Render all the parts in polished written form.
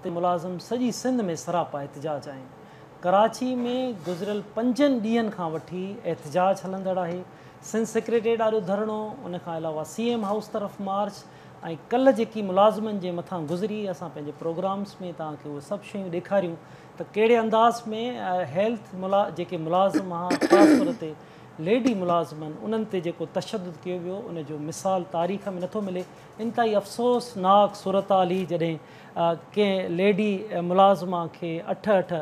کاتي ملازم سڄي سنڌ ۾ سراپا احتجاج آهن. ڪراچي ۾ گذريل پنجن ڏينهن کان وٺي احتجاج هلندڙ آهي. سنڌ سيڪريٽريٽ آڏو ڌرڻو، ان کان علاوه سي ايم هائوس طرف مارچ ۽ ڪلهه جيڪي ملازمن جي مٿان گذري اسان پنهنجي پروگرامز ۾ توهان کي اهي سڀ شيون ڏيکاريون ته ڪهڙي انداز ۾ هيلٿ جيڪي ملازم ها خاص طور تي ليڊي ملازمن انهن تي جيڪو تشدد ڪيو ويو ان جو مثال تاريخ ۾ نٿو ملي. انتهائي افسوسناڪ صورتحال هئي جڏهن ڪنهن ليڊي ملازمه کي اٺ اٺ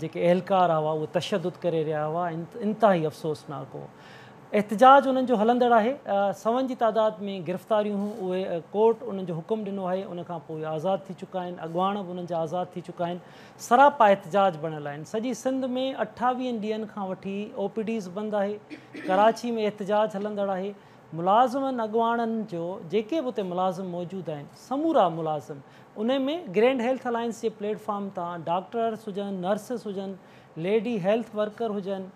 جيڪي اهلڪار هئا اهي تشدد ڪري رهيا هئا انتهائي افسوسناڪ هو. احتجاج انهن جو هلندڙ آهي سون جي تعداد ۾ گرفتاريون هيون اهي ڪورٽ انهن جو حڪم ڏنو آهي ان کان پوء اهي آزاد ٿي چڪا آهن اڳواڻ به انهن جا آزاد ٿي چڪا آهن سراپا احتجاج بڻيل آهن سڄي سنڌ ۾ اٺاويهن ڏينهن کان وٺي او پي ڊيز بند آهي ڪراچي ۾ احتجاج هلندڙ آهي ملازمن اڳواڻن جو جيڪي به اتي ملازم موجود آهن سمورا ملازم انهي ۾ گرينڊ هيلٿ الائنس جي پليٽ فارم تان ڊاڪٽرس هجن نرسز هجن ليڊي هيلٿ ورڪر هجن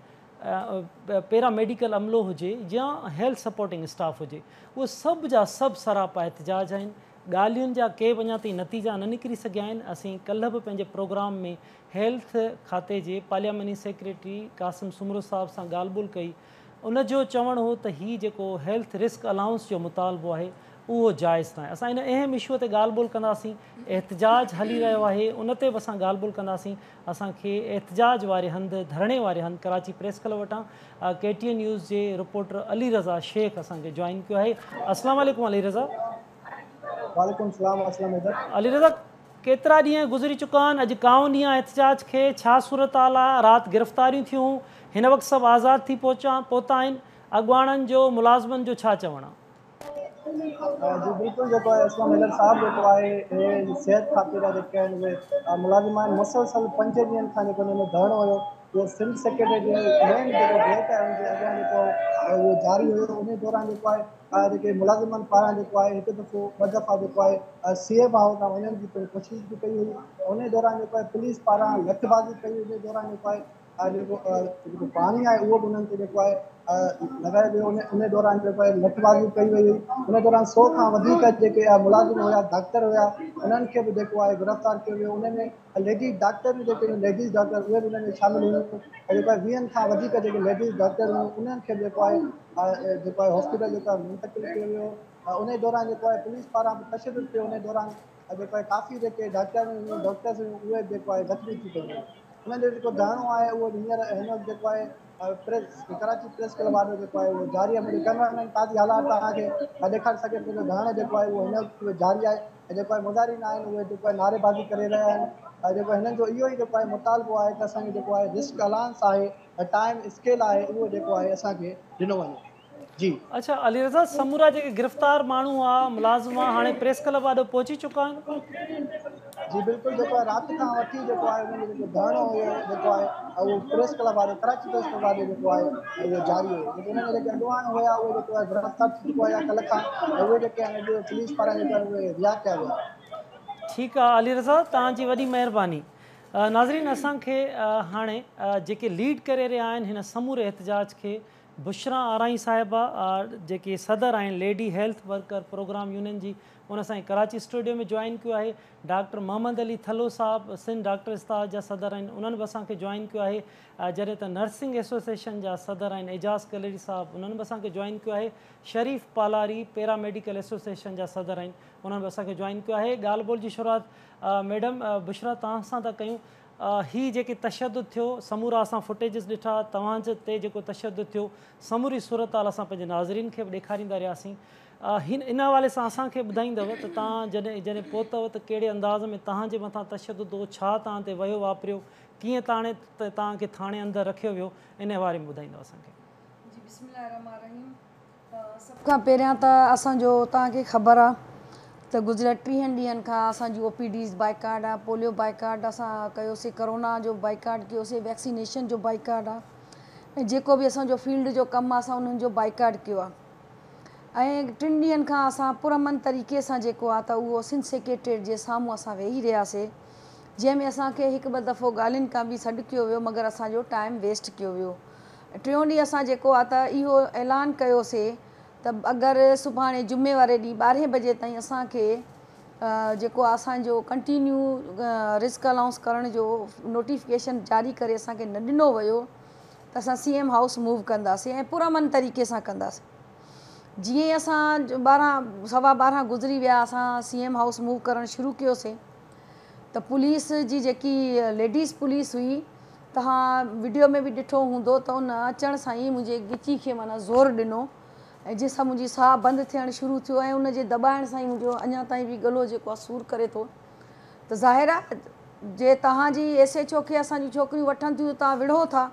پيرا ميڊيڪل عملو هجي يا هيلٿ سپورٽنگ اسٽاف هجي اهي سڀ جا سڀ سراپا احتجاج آهن ڳالهين جا ڪي به اڃا تائين نتيجا نه نڪري سگهيا آهن اسين ڪلهه به پنهنجي پروگرام ۾ هيلٿ کاتي جي پارلياماني سيڪريٽري قاسم سومرو صاحب سان ڳالهه ٻولهه ڪئي ان جو چوڻ هو ته هي جيڪو هيلٿ رسڪ الائونس جو مطالبو آهي اهو جائز ناهي. اسان ان اهم اشو تي ڳالهه ٻولهه ڪنداسين، احتجاج هلي رهيو آهي ان تي به اسان ڳالهه ٻولهه ڪنداسين. اسان کي احتجاج واري هنڌ ڌرڻي واري هنڌ ڪراچي پريس ڪلب وٽان ڪي ٽي اين نيوز جي رپورٽر علي رضا شيخ اسان کي جوائن ڪيو آهي. السلام عليڪم علي رضا. وعليڪم السلام اسلم حيدر. علي رضا ڪيترا ڏينهن گذري چڪا آهن اڄ ڪائون ڏينهن آهي احتجاج کي ڇا صورتحال آهي رات گرفتاريون ٿيون هن وقت سڀ آزاد ٿي پهتا آهن اڳواڻن جو ملازمن جو ڇا چوڻ آهي. جي بلڪل جيڪو آهي اسلم حيدر صاحب جيڪو آهي اهي صحت کاتي جا جيڪي آهن اهي ملازم آهن مسلسل پنج ڏينهن کان جيڪو انهن جو ڌرڻو هيو اهو سنڌ سيڪريٽريٽ جي مين جيڪو گيٽ آهي ان جي اڳيان جيڪو اهو جاري هيو ان دوران جيڪو آهي جيڪي ملازمن پاران جيڪو آهي هڪ دفعو ٻه دفعا جيڪو آهي سي ايم هائوس ڏانهن وڃڻ جي پڻ ڪوشش به ڪئي هئي ان دوران جيڪو آهي پوليس پاران لٺ بازي ڪئي ان دوران جيڪو آهي جيڪو جيڪو پاڻي آهي اهو به انهن تي جيڪو آهي لڳايو ويو ان دوران جيڪو آهي لٺ بازي ڪئي وئي هئي ان دوران سو کان وڌيڪ جيڪي ملازم هيا ڊاڪٽر هيا انهن کي به جيڪو آهي گرفتار ڪيو ويو ان ۾ ليڊيز ڊاڪٽر به جيڪي ليڊيز ڊاڪٽر اهي به ان ۾ شامل هيون ۽ جيڪو آهي ويهن کان وڌيڪ جيڪي ليڊيز ڊاڪٽر هيون انهن کي به جيڪو آهي جيڪو آهي هاسپيٽل جيڪو آهي منتقل ڪيو ويو ان دوران جيڪو آهي پوليس پاران به تشدد ٿيو ان دوران جيڪو آهي ڪافي جيڪي ڊاڪٽر هيون ڊاڪٽرز هيون اهي به جيڪو آهي زخمي ٿي پيون انهن جو جيڪو ڌرڻو آهي اهو هينئر هن وقت جيڪو آهي پريس ڪراچي پريس ڪلب آڏو جيڪو آهي اهو جاري آهي منهنجو ڪئميرا مين قاضي حالات توهان کي ڏيکاري سگهي ٿو ته ڌرڻو جيڪو آهي اهو هن وقت جاري آهي ۽ جيڪو آهي مظاهرين آهن اهي جيڪو آهي نعري بازي ڪري رهيا آهن ۽ جيڪو هنن جو اهو ئي جيڪو آهي مطالبو آهي ته اسان کي جيڪو آهي رسڪ الائنس آهي ۽ ٽائيم اسڪيل آهي اهو جيڪو آهي اسان کي ڏنو وڃي جي. اڇا علي رضا سمورا جيڪي گرفتار ماڻهو ها ملازم ها هاڻي پريس ڪلب آڏو پهچي چڪا آهن. جي بلڪل جيڪو آهي رات کان وٺي جيڪو آهي انهن جو جيڪو ڌرڻو هيو جيڪو آهي اهو پريس ڪلب آڏو ڪراچي پريس ڪلب آڏو جيڪو آهي اهو جاري هيو جيڪي انهن جا جيڪي اڳواڻ هيا اهي جيڪو آهي گرفتار ٿي چڪا هيا ڪلهه کان ۽ اهي جيڪي آهن اڄ پوليس پاران جيڪو آهن اهي رها ڪيا ويا. ٺيڪ آ علي رضا توهان جي وڏي مهرباني. ناظرين اسان کي هاڻي جيڪي ليڊ ڪري رهيا آهن هن سموري احتجاج کي بشريٰ آرائين صاحبه جيڪي صدر آهن lady health worker programme union جي ان اسان کي ڪراچي اسٽوڊيو ۾ جوائن ڪيو آهي ڊاڪٽر محمد علي ٿلهو صاحب سنڌ ڊاڪٽر اتحاد جا صدر آهن انهن به اسان کي جوائن ڪيو آهي جڏهن ته نرسنگ ايسوسيئيشن جا صدر آهن اعجاز ڪليري صاحب انهن به اسان کي جوائن ڪيو آهي شريف پالاري پيرا ميڊيڪل ايسوسيئيشن جا صدر آهن انهن به اسان کي جوائن ڪيو آهي ڳالهه ٻولهه جي شروعات ميڊم بشريٰ توهان سان ٿا ڪيون هي جيڪي تشدد ٿيو سمورا اسان فوٽيجز ڏٺا توهان تي جيڪو تشدد ٿيو سموري صورتحال اسان پنهنجي ناظرين کي به ڏيکاريندا رهياسين هن ان حوالي سان اسان کي ٻڌائيندؤ ته توهان جڏهن جڏهن پهتؤ ته ڪهڙي انداز ۾ توهان جي مٿان تشدد هو ڇا توهان تي وهيو واپريو ڪيئن تاڻي توهان کي ٿاڻي اندر رکيو ويو ان باري ۾ ٻڌائيندؤ اسان کي. جي بسم الله الرحمٰن الرحيم سڀ کان پهريان ته اسان جو توهان کي خبر آ ته گذريل ٽيهن ڏينهن کان اسان جي او پي ڊيز بائيڪاٽ آ پوليو بائيڪاٽ اسان ڪيوسي ڪرونا جو بائيڪاٽ ڪيوسي ويڪسينيشن جو بائيڪاٽ آ ۽ جيڪو به اسان جو فيلڊ جو ڪم آ اسان انهن جو بائيڪاٽ ڪيو آ ۽ ٽن ڏينهن کان اسان پرامن طريقي سان جيڪو آ ته اهو سنڌ سيڪريٽريٽ جي سامهون اسان ويهي رهياسي جنهن ۾ اسان کي هڪ ٻه دفعو ڳالهين کان به سڏ ڪيو ويو مگر اسان جو ٽائيم ويسٽ ڪيو ويو ٽيون ڏينهن اسان جيڪو آ ته اهو اعلان ڪيوسي ته اگر سڀاڻي جمعي واري ڏينهن ٻارهين بجي تائين اسان کي جيڪو اسان جو ڪنٽينيو رسڪ الائونس ڪرڻ جو نوٽيفڪيشن جاري ڪري اسان کي نه ڏنو ويو ته اسان سي ايم هائوس موو ڪنداسين ۽ پرامن طريقي سان ڪنداسين. جيئن ئي اسان 12 12:15 گذري ويا اسان سي ايم هائوس موو ڪرڻ شروع ڪيوسين ته پوليس جي جيڪي ليڊيز پوليس هئي توهان وڊيو ۾ به ڏٺو هوندو ته ان اچڻ سان ئي منهنجي ڳچي کي معنيٰ زور ڏنو ۽ جنهن سان منهنجي ساهه بند ٿيڻ شروع ٿيو ۽ ان جي دٻائڻ سان ئي منهنجو اڃا تائين به ڳلو جيڪو آهي سور ڪري ٿو ته ظاهر آهي جي توهان جي ايس ايڇ او کي اسان جون ڇوڪريون وٺن ٿيون ته توهان وڙهو ٿا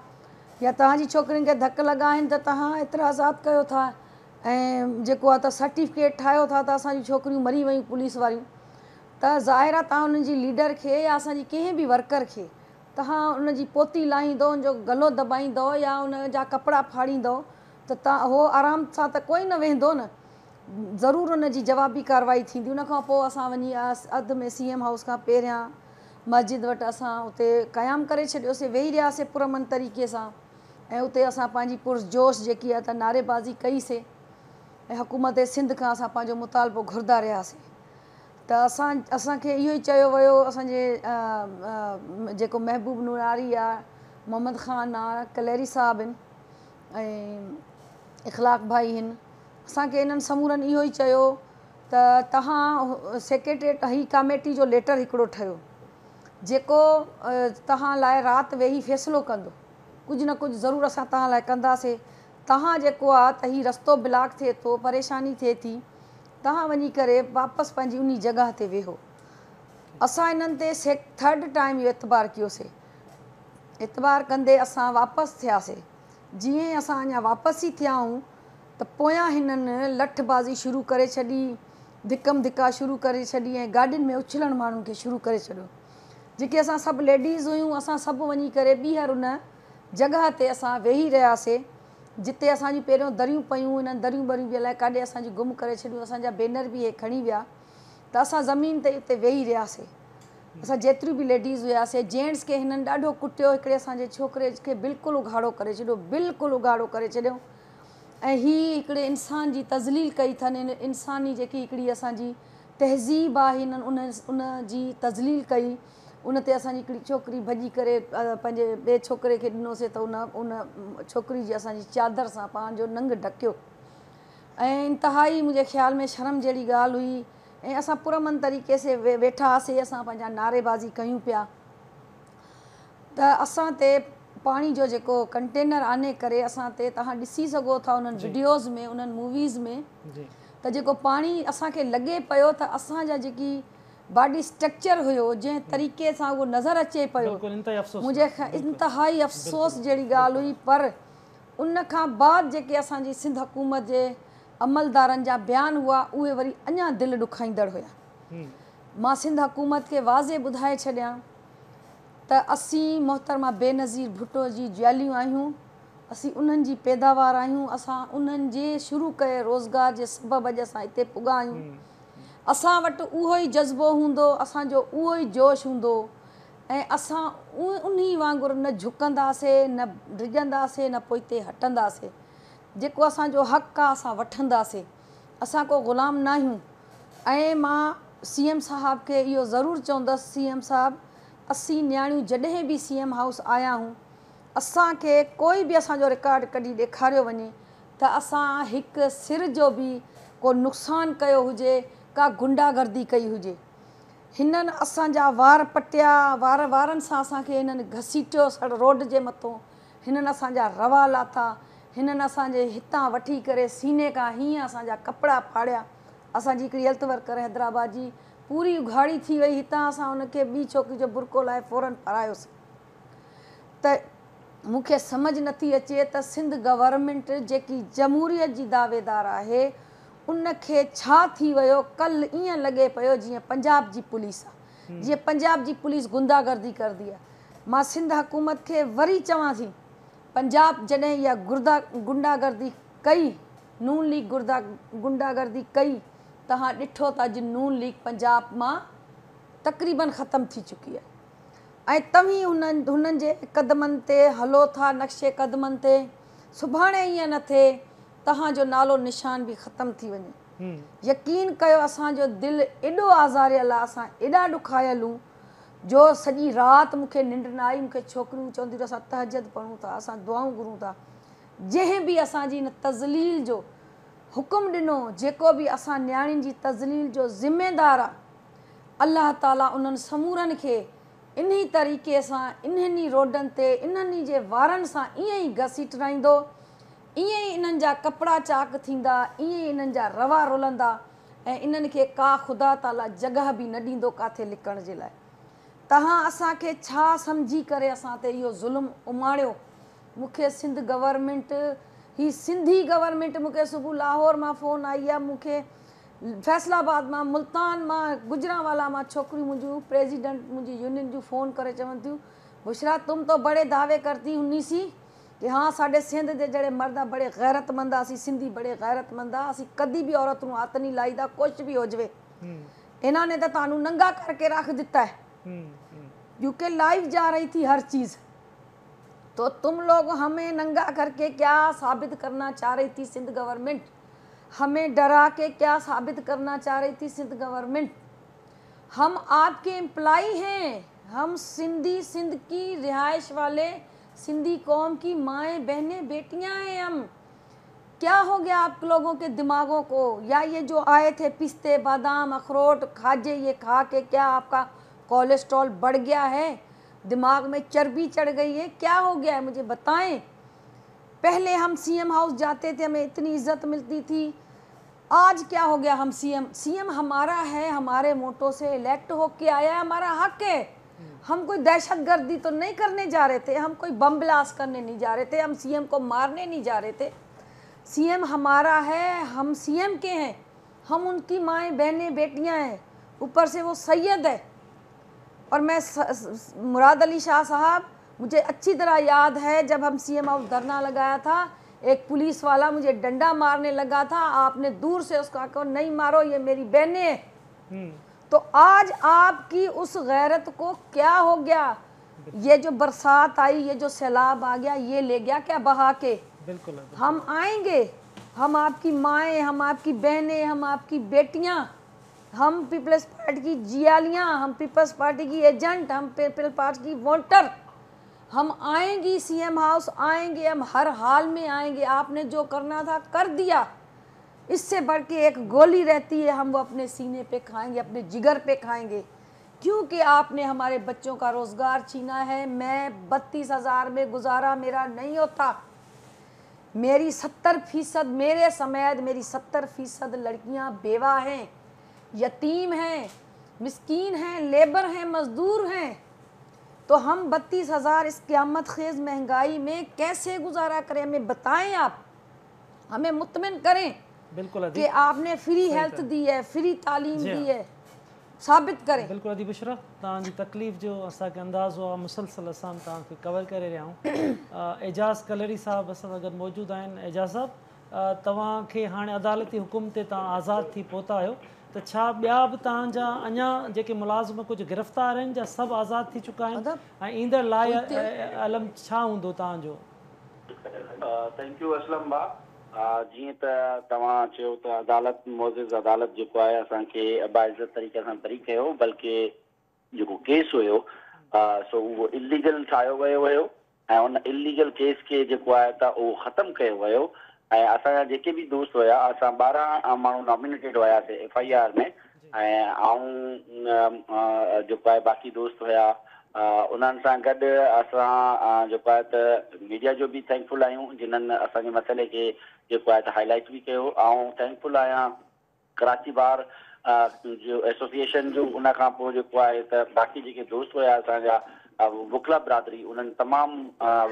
يا توهان جي ڇوڪرين کي ڌڪ لڳا آهن ته توهان اعتراضات ڪيو ٿا ۽ جيڪو آهي ته سرٽيفڪيٽ ٺاهيو ٿا ته اسان جون ڇوڪريون مري ويون پوليس واريون ته ظاهر آهي توهان انهن جي ليڊر کي يا اسان جي ڪنهن به ورڪر کي توهان ان جي پوتي لاهيندؤ ان جو گلو دٻائيندؤ يا ان جا ڪپڙا ڦاڙيندؤ ته تان هو آرام سان ته ڪوئي نه ويهندو نه ضرور ان جي جوابي ڪارروائي ٿيندي ان کان پوء اسان وڃي اڌ ۾ سي ايم هائوس کان پهريان مسجد وٽ اسان اتي قيام ڪري ڇڏيوسي ويهي رهياسي پرامن طريقي سان ۽ اتي اسان پنهنجي پرجوش جيڪي آهي ته نعريبازي ڪئي سي ۽ حڪومت سنڌ کان اسان پنهنجو مطالبو گهرندا رهياسي ته اسان اسان کي اهو ئي چيو ويو اسان جي جيڪو محبوب نوراري آ محمد خان آ ڪليري صاحب هن ۽ اخلاق ڀائي هن اسان کي انهن سمورن اهو ئي چيو ته توهان سيڪريٽريٽ هي ڪاميٽي جو ليٽر هڪڙو ٺهيو جيڪو توهان لاء رات ويهي فيصلو ڪندو ڪجهه نه ڪجهه ضرور اسان توهان لاء ڪنداسي توهان جيڪو آ ته هي رستو بلاڪ ٿئي ٿو پريشاني ٿئي ٿي توهان وڃي ڪري واپس پنهنجي انهي جڳهه تي ويهو. اسان انهن تي ٿرڊ ٽائيم اهو اعتبار ڪيوسي. اعتبار ڪندي اسان واپس ٿياسي. جيئن ئي اسان اڃا واپس ئي ٿيا آهيون ته پويان هنن لٺ بازي شروع ڪري ڇڏي، ڌڪم ڌڪا شروع ڪري ڇڏي ۽ گاڏين ۾ اڇلڻ ماڻهن کي شروع ڪري ڇڏيو. جيڪي اسان سڀ ليڊيز هيون اسان سڀ وڃي ڪري ٻيهر ان جڳهه تي اسان ويهي رهياسي. جتي اسان جون پهريون دريون پيون، انهن دريون ٻريون به الائي ڪاڏي اسان جون گم ڪري ڇڏيون، اسان جا بينر به اهي کڻي ويا ته اسان زمين تي ئي اتي ويهي رهياسي. اسان جيتريون به ليڊيز هياسي، جينٽس کي هنن ڏاڍو ڪٽيو، هڪڙي اسان جي ڇوڪري کي بلڪل اگهاڙو ڪري ڇڏيو، بلڪل اگهاڙو ڪري ڇڏيو ۽ هي هڪڙي انسان جي تذليل ڪئي اٿن، هن انساني جيڪي هڪڙي اسان جي تهذيب آهي هنن ان ان جي تذليل ڪئي. ان تي اسان جي هڪڙي ڇوڪري ڀڄي ڪري پنهنجي ٻئي ڇوڪري کي ڏنوسي ته ان ان ڇوڪري جي اسان جي چادر سان پنهنجو ننگ ڍڪيو ۽ انتهائي منهنجي خيال ۾ شرم جهڙي ڳالهه هئي ۽ اسان پرامن طريقي سي ويٺا هئاسي اسان پنهنجا نعري بازي ڪيون پيا ته اسان تي پاڻي جو جيڪو ڪنٽينر آني ڪري اسان تي توهان ڏسي سگهو ٿا انهن وڊيوز ۾ انهن موويز ۾ ته جيڪو پاڻي اسان کي لڳي پيو ته اسان جا جيڪي باڊي اسٽرڪچر هيو جنهن طريقي سان اهو نظر اچي پيو منهنجي انتهائي افسوس جهڙي ڳالهه هئي پر ان کان بعد جيڪي اسان جي سنڌ حڪومت جي عملدارن جا بيان هئا اهي وري اڃا دل ڏکائيندڙ هيا مان سنڌ حڪومت کي واضح ٻڌائي ڇڏيان ته اسين محترمه بينظير ڀٽو جي جياليون آهيون اسين انهن جي پيداوار آهيون اسان انهن جي شروع ڪيل روزگار جي سبب اڄ اسان هتي پڳا آهيون اسان وٽ اهو ئي جذبو هوندو، اسان جو اهو ئي جوش هوندو ۽ اسان انهي وانگر نه جهڪنداسي، نه ڊڄنداسي، نه پوئتي هٽنداسي. جيڪو اسان جو حق آ اسان وٺنداسي. اسان ڪو غلام ناهيون ۽ مان سي ايم صاحب کي اهو ضرور چوندس سي ايم صاحب اسين نياڻيون جڏهن به سي ايم هائوس آيا آهيون اسان کي ڪوئي به اسان جو رڪارڊ ڪڍي ڏيکاريو وڃي ته اسان هڪ سر جو به ڪو نقصان ڪيو هجي، ڪا غنڊا گردي ڪئي هجي. هنن اسان جا وار پٽيا، وار وارن سان اسان کي هنن گهسيٽيو سڙ روڊ جي مٿون، هنن اسان جا روا لاٿا، هنن اسان جي هتان وٺي ڪري سيني کان هيئن اسان جا ڪپڙا ڦاڙيا. اسان جي هڪڙي هيلٿ ورڪر حيدرآباد جي پوري اگهاڙي ٿي وئي، هتان اسان ان کي ٻي ڇوڪري جو برقعو لاهي فورن پارايوسين ته. مون کي سمجهه نٿي اچي ته سنڌ گورنمينٽ جيڪي جمهوريت جي دعويدار آهي ان کي ڇا ٿي ويو ڪل ائين لڳي پيو جيئن پنجاب جي پوليس آ جيئن پنجاب جي پوليس غنڊا گردي ڪردي آ مان سنڌ حڪومت کي وري چوان ٿي پنجاب جڏهن اها گردا غنڊا گردي ڪئي نون ليگ گردا غنڊا گردي ڪئي توهان ڏٺو ته اڄ نون ليگ پنجاب مان تقريبن ختم ٿي چڪي آهي. ۽ توهين انهن هنن جي قدمن تي هلو ٿا، نقش قدمن تي، سڀاڻي ائين نه ٿئي توهان جو نالو نشان به ختم ٿي وڃي. यकीन कयो असांजो दिलि एॾो आज़ारियल आहे, असां एॾा ॾुखायल हूं जो सॼी राति मूंखे निंड न आई। मूंखे छोकिरियूं चवंदियूं असां तहजद पढ़ूं था, असां दुआऊं घुरूं था। जंहिं बि असांजी हिन तज़लील जो हुकुम ॾिनो, जेको बि असां नियाणियुनि जी तज़लील जो ज़िम्मेदार आहे, अलाह ताला उन्हनि समूरनि खे इन्ही तरीक़े सां, इन्हनि ई रोडनि ते, इन्हनि ई जे वारनि सां ईअं ई घसीटराईंदो, ईअं ई इन्हनि जा कपिड़ा चाक थींदा, ईअं ई इन्हनि जा रवा रुलंदा ऐं इन्हनि खे का ख़ुदा ताला जॻह बि न ॾींदो काथे लिकण जे लाइ। तव्हां असांखे छा सम्झी करे असां ते इहो ज़ुल्म उमाणियो? मूंखे सिंध गवर्नमेंट, ही सिंधी गवर्नमेंट, मूंखे सुबुह लाहौर मां फ़ोन आई आहे, मूंखे फैसलाबाद मां, मुल्तान मां, गुजरांवाला मां छोकिरियूं मुंहिंजूं प्रेसिडेंट मुंहिंजी यूनियन जूं फ़ोन करे चवनि थियूं, बुशरा तुम तो बड़े दावे करती हुनी सी कि हाँ साडे सिंध दे जड़े मर्द आ बड़े गैरतमंद आ, असीं सिंधी बड़े गैरतमंद आ, असीं कदी भी औरत नूं हत्थ नहीं लाईदा, कुछ भी हो जावे। इन्हां ने तो तुहानूं नंगा करके रख दिता है, क्योंकि लाइव जा रही थी हर चीज़। तो तुम लोग हमें नंगा करके क्या साबित करना चाह रही थी सिंध गवर्नमेंट? हमें डरा के क्या साबित करना चाह रही थी सिंध गवर्नमेंट? हम आपके एम्प्लॉय हैं, हम सिंधी, सिंध की रिहाइश वाले, सिंधी कौम की माएँ बहनें बेटियां हैं हम। क्या हो गया आप लोगों के दिमागों को? या ये जो आए थे पिस्ते बादाम अखरोट खाजे, ये खा के क्या आपका कोलेस्ट्रॉल बढ़ गया है, दिमाग में चर्बी चढ़ गई है, क्या हो गया है मुझे बताएं। पहले हम सीएम हाउस जाते थे, हमें इतनी इज्जत मिलती थी, आज क्या हो गया? हम सीएम हमारा है, हमारे वोटों से इलेक्ट होके आया है, हमारा हक है। हम कोई दहशत गर्दी तो नहीं करने जा रहे थे, हम कोई बम ब्लास्ट करने नहीं जा रहे थे, हम सीएम को मारने नहीं जा रहे थे। सीएम हमारा है, हम सीएम के हैं, हम उनकी माएँ बहनें बेटियाँ हैं, ऊपर से वो सैयद है। और मैं मुराद अली शाह साहब, मुझे अच्छी तरह याद है जब हम सीएम हाउस धरना लगाया था, एक पुलिस वाला मुझे डंडा मारने लगा था, आपने दूर से उसको कहा नहीं मारो, ये मेरी बहनें हैं। तो आज आपकी उस गैरत को क्या हो गया? ये जो बरसात आई, ये जो सैलाब आ गया, ये ले गया क्या बहा के? बिल्कुल। हम आएंगे, हम आपकी माएँ, हम आपकी बहनें, हम आपकी बेटियाँ, हम पीपल्स पार्टी की जियालियाँ, हम पीपल्स पार्टी की एजेंट, हम पीपल्स पार्टी की वोटर, हम आएंगी सीएम हाउस आएंगे, हम हर हाल में आएंगे। आपने जो करना था कर दिया, इससे बढ़ के एक गोली रहती है, हम वो अपने सीने पे खाएंगे, अपने जिगर पे खाएंगे, क्योंकि आपने हमारे बच्चों का रोज़गार छीना है। मैं 32,000 में गुजारा मेरा नहीं होता, मेरी 70%, मेरे समेत मेरी 70% लड़कियां बेवा हैं, यतीम हैं, मिस्कीन हैं, लेबर हैं, मज़दूर हैं। तो हम 32,000 इस क़यामत खेज़ महंगाई में कैसे गुजारा करें? हमें बताएं आप, हमें मुतमिन करें बिल्कुल कि आपने फ्री हेल्थ दी है, फ्री तालीम दी है, साबित करें। बिल्कुल अदी बुशरा, तव्हांजी तकलीफ़ जो असांखे अंदाज़ो आहे, मुसलसल असां तव्हांखे कवर करे रहिया आहियूं। एजाज़ कलरी साहब असां सां गॾु मौजूदु आहिनि। एजाज़ साहब, तव्हांखे हाणे अदालती हुकुम ते तव्हां आज़ाद थी पहुता आहियो, त छा ॿिया बि तव्हांजा अञा जेके मुलाज़िम कुझु गिरफ़्तार आहिनि या सभु आज़ाद थी चुका आहिनि ऐं ईंदड़ लाइ अलम छा हूंदो तव्हांजो? Thank you Aslam भाउ। जीअं त तव्हां चयो त अदालत, मोज़िज़ अदालत जेको आहे असांखे बाइज़त तरीक़े सां बरी कयो, बल्कि जेको केस हुयो सो उहो इलीगल ठाहियो वियो हुयो ऐं उन इलीगल केस खे जेको आहे त उहो ख़तमु कयो वियो। ऐं असांजा जेके बि दोस्त हुया, असां 12 माण्हू नॉमिनेटेड हुयासीं एफ I R में, ऐं आउं जेको आहे बाक़ी दोस्त हुया उन्हनि सां गॾु असां जेको आहे त मीडिया जो बि थैंकफुल आहियूं जिन्हनि असांजे मसइले खे जेको आहे त हाईलाइट बि कयो। ऐं थैंकफुल आहियां कराची बार जो एसोसिएशन जो, उन खां पोइ जेको आहे त बाक़ी जेके दोस्त हुया असांजा वकला बिरादरी, उन्हनि तमामु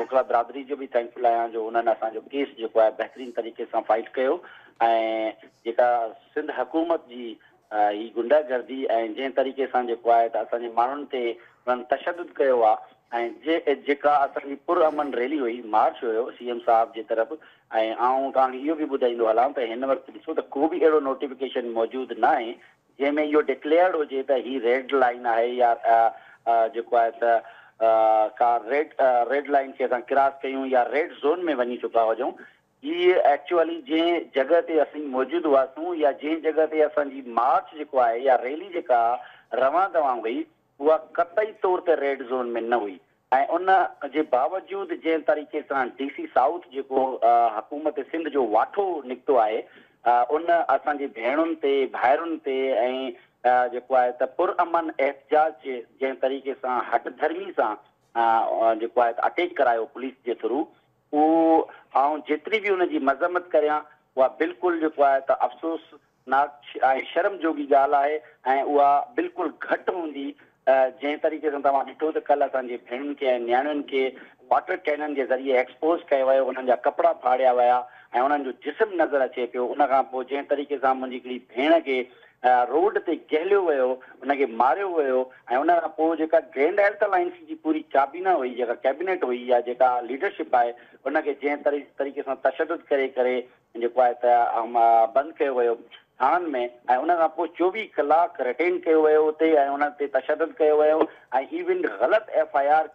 वकला बिरादरी जो बि थैंकफुल आहियां जो उन्हनि असांजो केस जेको आहे बहितरीन तरीक़े सां फाइट कयो। ऐं जेका सिंध हुकूमत जी ही गुंडागर्दी ऐं जंहिं तरीक़े सां जेको आहे त असांजे माण्हुनि ते उन्हनि तशदुद कयो आहे ऐं जे जेका असांजी पुरअमन रैली हुई, मार्च हुयो सी एम साहब जे तरफ़, ऐं आउं तव्हांखे इहो बि ॿुधाईंदो हलां त हिन वक़्तु ॾिसो त को बि अहिड़ो नोटिफिकेशन मौजूदु न आहे जंहिंमें इहो डिक्लेयर्ड हुजे त हीअ रेड लाइन आहे या जेको आहे त का रेड लाइन खे असां क्रॉस कयूं या रेड ज़ोन में वञी चुका हुजूं। هي ايڪچوئلي جنهن جڳهه تي اسين موجود هئاسون يا جنهن جڳهه تي اسان جي مارچ جيڪو آهي يا ريلي جيڪا روان دوان هئي اها قطعي طور تي ريڊ زون ۾ نه هئي ۽ ان جي باوجود جنهن طريقي سان ڊي سي سائوٿ جيڪو حڪومت سنڌ جو واٺو نڪتو آهي ان اسان جي ڀيڻن تي ڀائرن تي ۽ جيڪو آهي ته پر امن احتجاج جنهن طريقي سان هٽ ڌرمي سان جيڪو آهي ته اٽيڪ ڪرايو پوليس جي ٿرو اهو آئون جيتري به ان جي مذمت ڪريان اها بلڪل جيڪو آهي ته افسوس ناڪ ۽ شرم جوڳي ڳالهه آهي ۽ اها بلڪل گهٽ هوندي. جنهن طريقي سان توهان ڏٺو ته ڪلهه اسان جي ڀيڻن کي ۽ نياڻين کي واٽر ڪينن جي ذريعي ايڪسپوز ڪيو ويو، انهن جا ڪپڙا ڦاڙيا ويا ۽ انهن جو جسم نظر اچي پيو. ان کان پوء جنهن طريقي سان منهنجي هڪڙي ڀيڻ کي روڊ تي گهليو ويو، ان کي ماريو ويو ۽ ان کان پوء جيڪا گرينڊ هيلٿ الائنس جي پوري ڪابينا هئي، جيڪا ڪيبينيٽ هئي يا جيڪا ليڊرشپ آهي، ان کي جنهن طريقي سان تشدد ڪري ڪري جيڪو آهي ته بند ڪيو ويو ٿاڻن ۾ ۽ ان کان پوء 24 ڪلاڪ رٽين ڪيو ويو اتي ۽ انهن تي تشدد ڪيو ويو ۽ ايون غلط ايف I R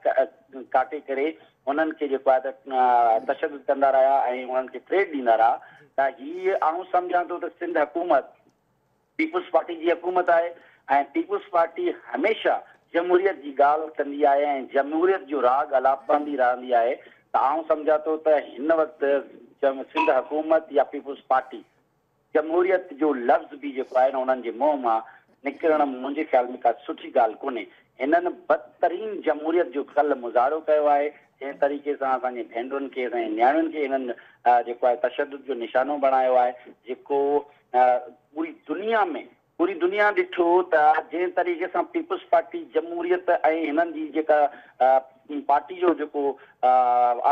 ڪاٽي ڪري انهن کي جيڪو آهي ته تشدد ڪندا رهيا ۽ انهن کي ٿريٽ ڏيندا رهيا ته هي آئون سمجهان ٿو ته سنڌ حڪومت پيپلز پارٽي جي حڪومت آهي ۽ پيپلز پارٽي هميشه جمهوريت جي ڳالهه ڪندي آهي ۽ جمهوريت جو راڳ الاپندي رهندي آهي ته آئون سمجهان ٿو ته هن وقت سنڌ حڪومت يا پيپلز پارٽي جمهوريت جو لفظ به جيڪو آهي نه انهن جي منهن مان نڪرڻ منهنجي خيال ۾ ڪا سٺي ڳالهه ڪونهي. هنن بدترين جمهوريت جو ڪلهه مظاهرو ڪيو آهي، جنهن طريقي سان اسان جي ڀينرن کي اسان جي نياڻين کي هنن جيڪو آهي تشدد جو نشانو بڻايو آهي جيڪو پوري دنيا ۾ پوري دنيا ڏٺو ته جنهن طريقي سان پيپلز پارٽي جمهوريت ۽ هنن جي جيڪا پارٽي جو جيڪو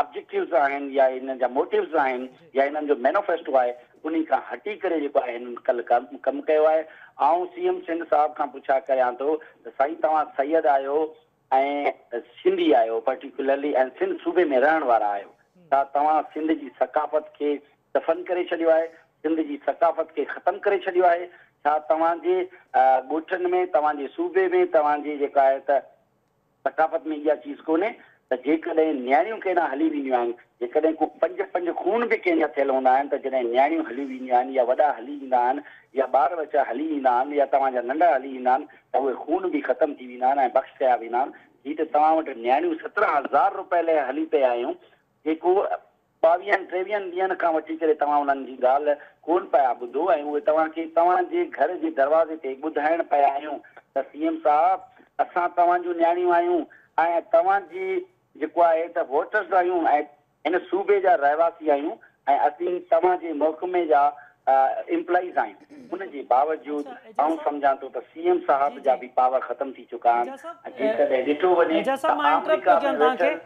آبجيڪٽوز آهن يا هنن جا موٽوز آهن يا هنن جو مينوفيسٽو آهي انهي کان هٽي ڪري جيڪو آهي هنن ڪلهه ڪم ڪيو آهي. آئون سي ايم سنڌ صاحب کان پڇا ڪريان ٿو ته سائين توهان سيد آهيو ۽ سنڌي آهيو پرٽيڪولرلي ۽ سنڌ صوبي ۾ رهڻ وارا آهيو ڇا توهان سنڌ جي ثقافت کي دفن ڪري ڇڏيو آهي، سنڌ جي ثقافت کي ختم ڪري ڇڏيو آهي، ڇا توهان جي ڳوٺن ۾ توهان جي صوبي ۾ توهان جي جيڪا آهي ته ثقافت ۾ اها چيز ڪونهي ته جيڪڏهن نياڻيون ڪنهن ڏانهن هلي وينديون آهن، جيڪڏهن ڪو پنج پنج خون به ڪنهن جا ٿيل هوندا آهن ته جڏهن نياڻيون هلي وينديون آهن يا وڏا هلي ايندا آهن يا ٻار ٻچا هلي ايندا آهن يا توهان جا ننڍا هلي ايندا آهن ته اهي خون به ختم ٿي ويندا آهن ۽ بخش ڪيا ويندا آهن. هي ته توهان وٽ نياڻيون 17 هزار روپيه لئه هلي پيا آهيون جيڪو ٻاويهن ٽيويهن ڏينهن کان وٺي ڪري توهان انهن جي ڳالهه ڪونه پيا ٻڌو ۽ اهي توهان کي توهان جي گهر جي دروازي تي ٻڌائڻ پيا آيون ته سي ايم صاحب اسان توهان جون نياڻيون آهيون ۽ توهان جي جيڪو آهي ته ووٽرز آهيون ۽ هن صوبي جا رهواسي آهيون ۽ اسين توهان جي محڪمي جا ايمپلائيز آهيون ان جي باوجود آئون سمجهان ٿو ته سي ايم صاحب جا به پاور ختم ٿي چڪا آهن ۽ جيڪڏهن ڏٺو وڃي ته آمريڪا ۾ ويٺل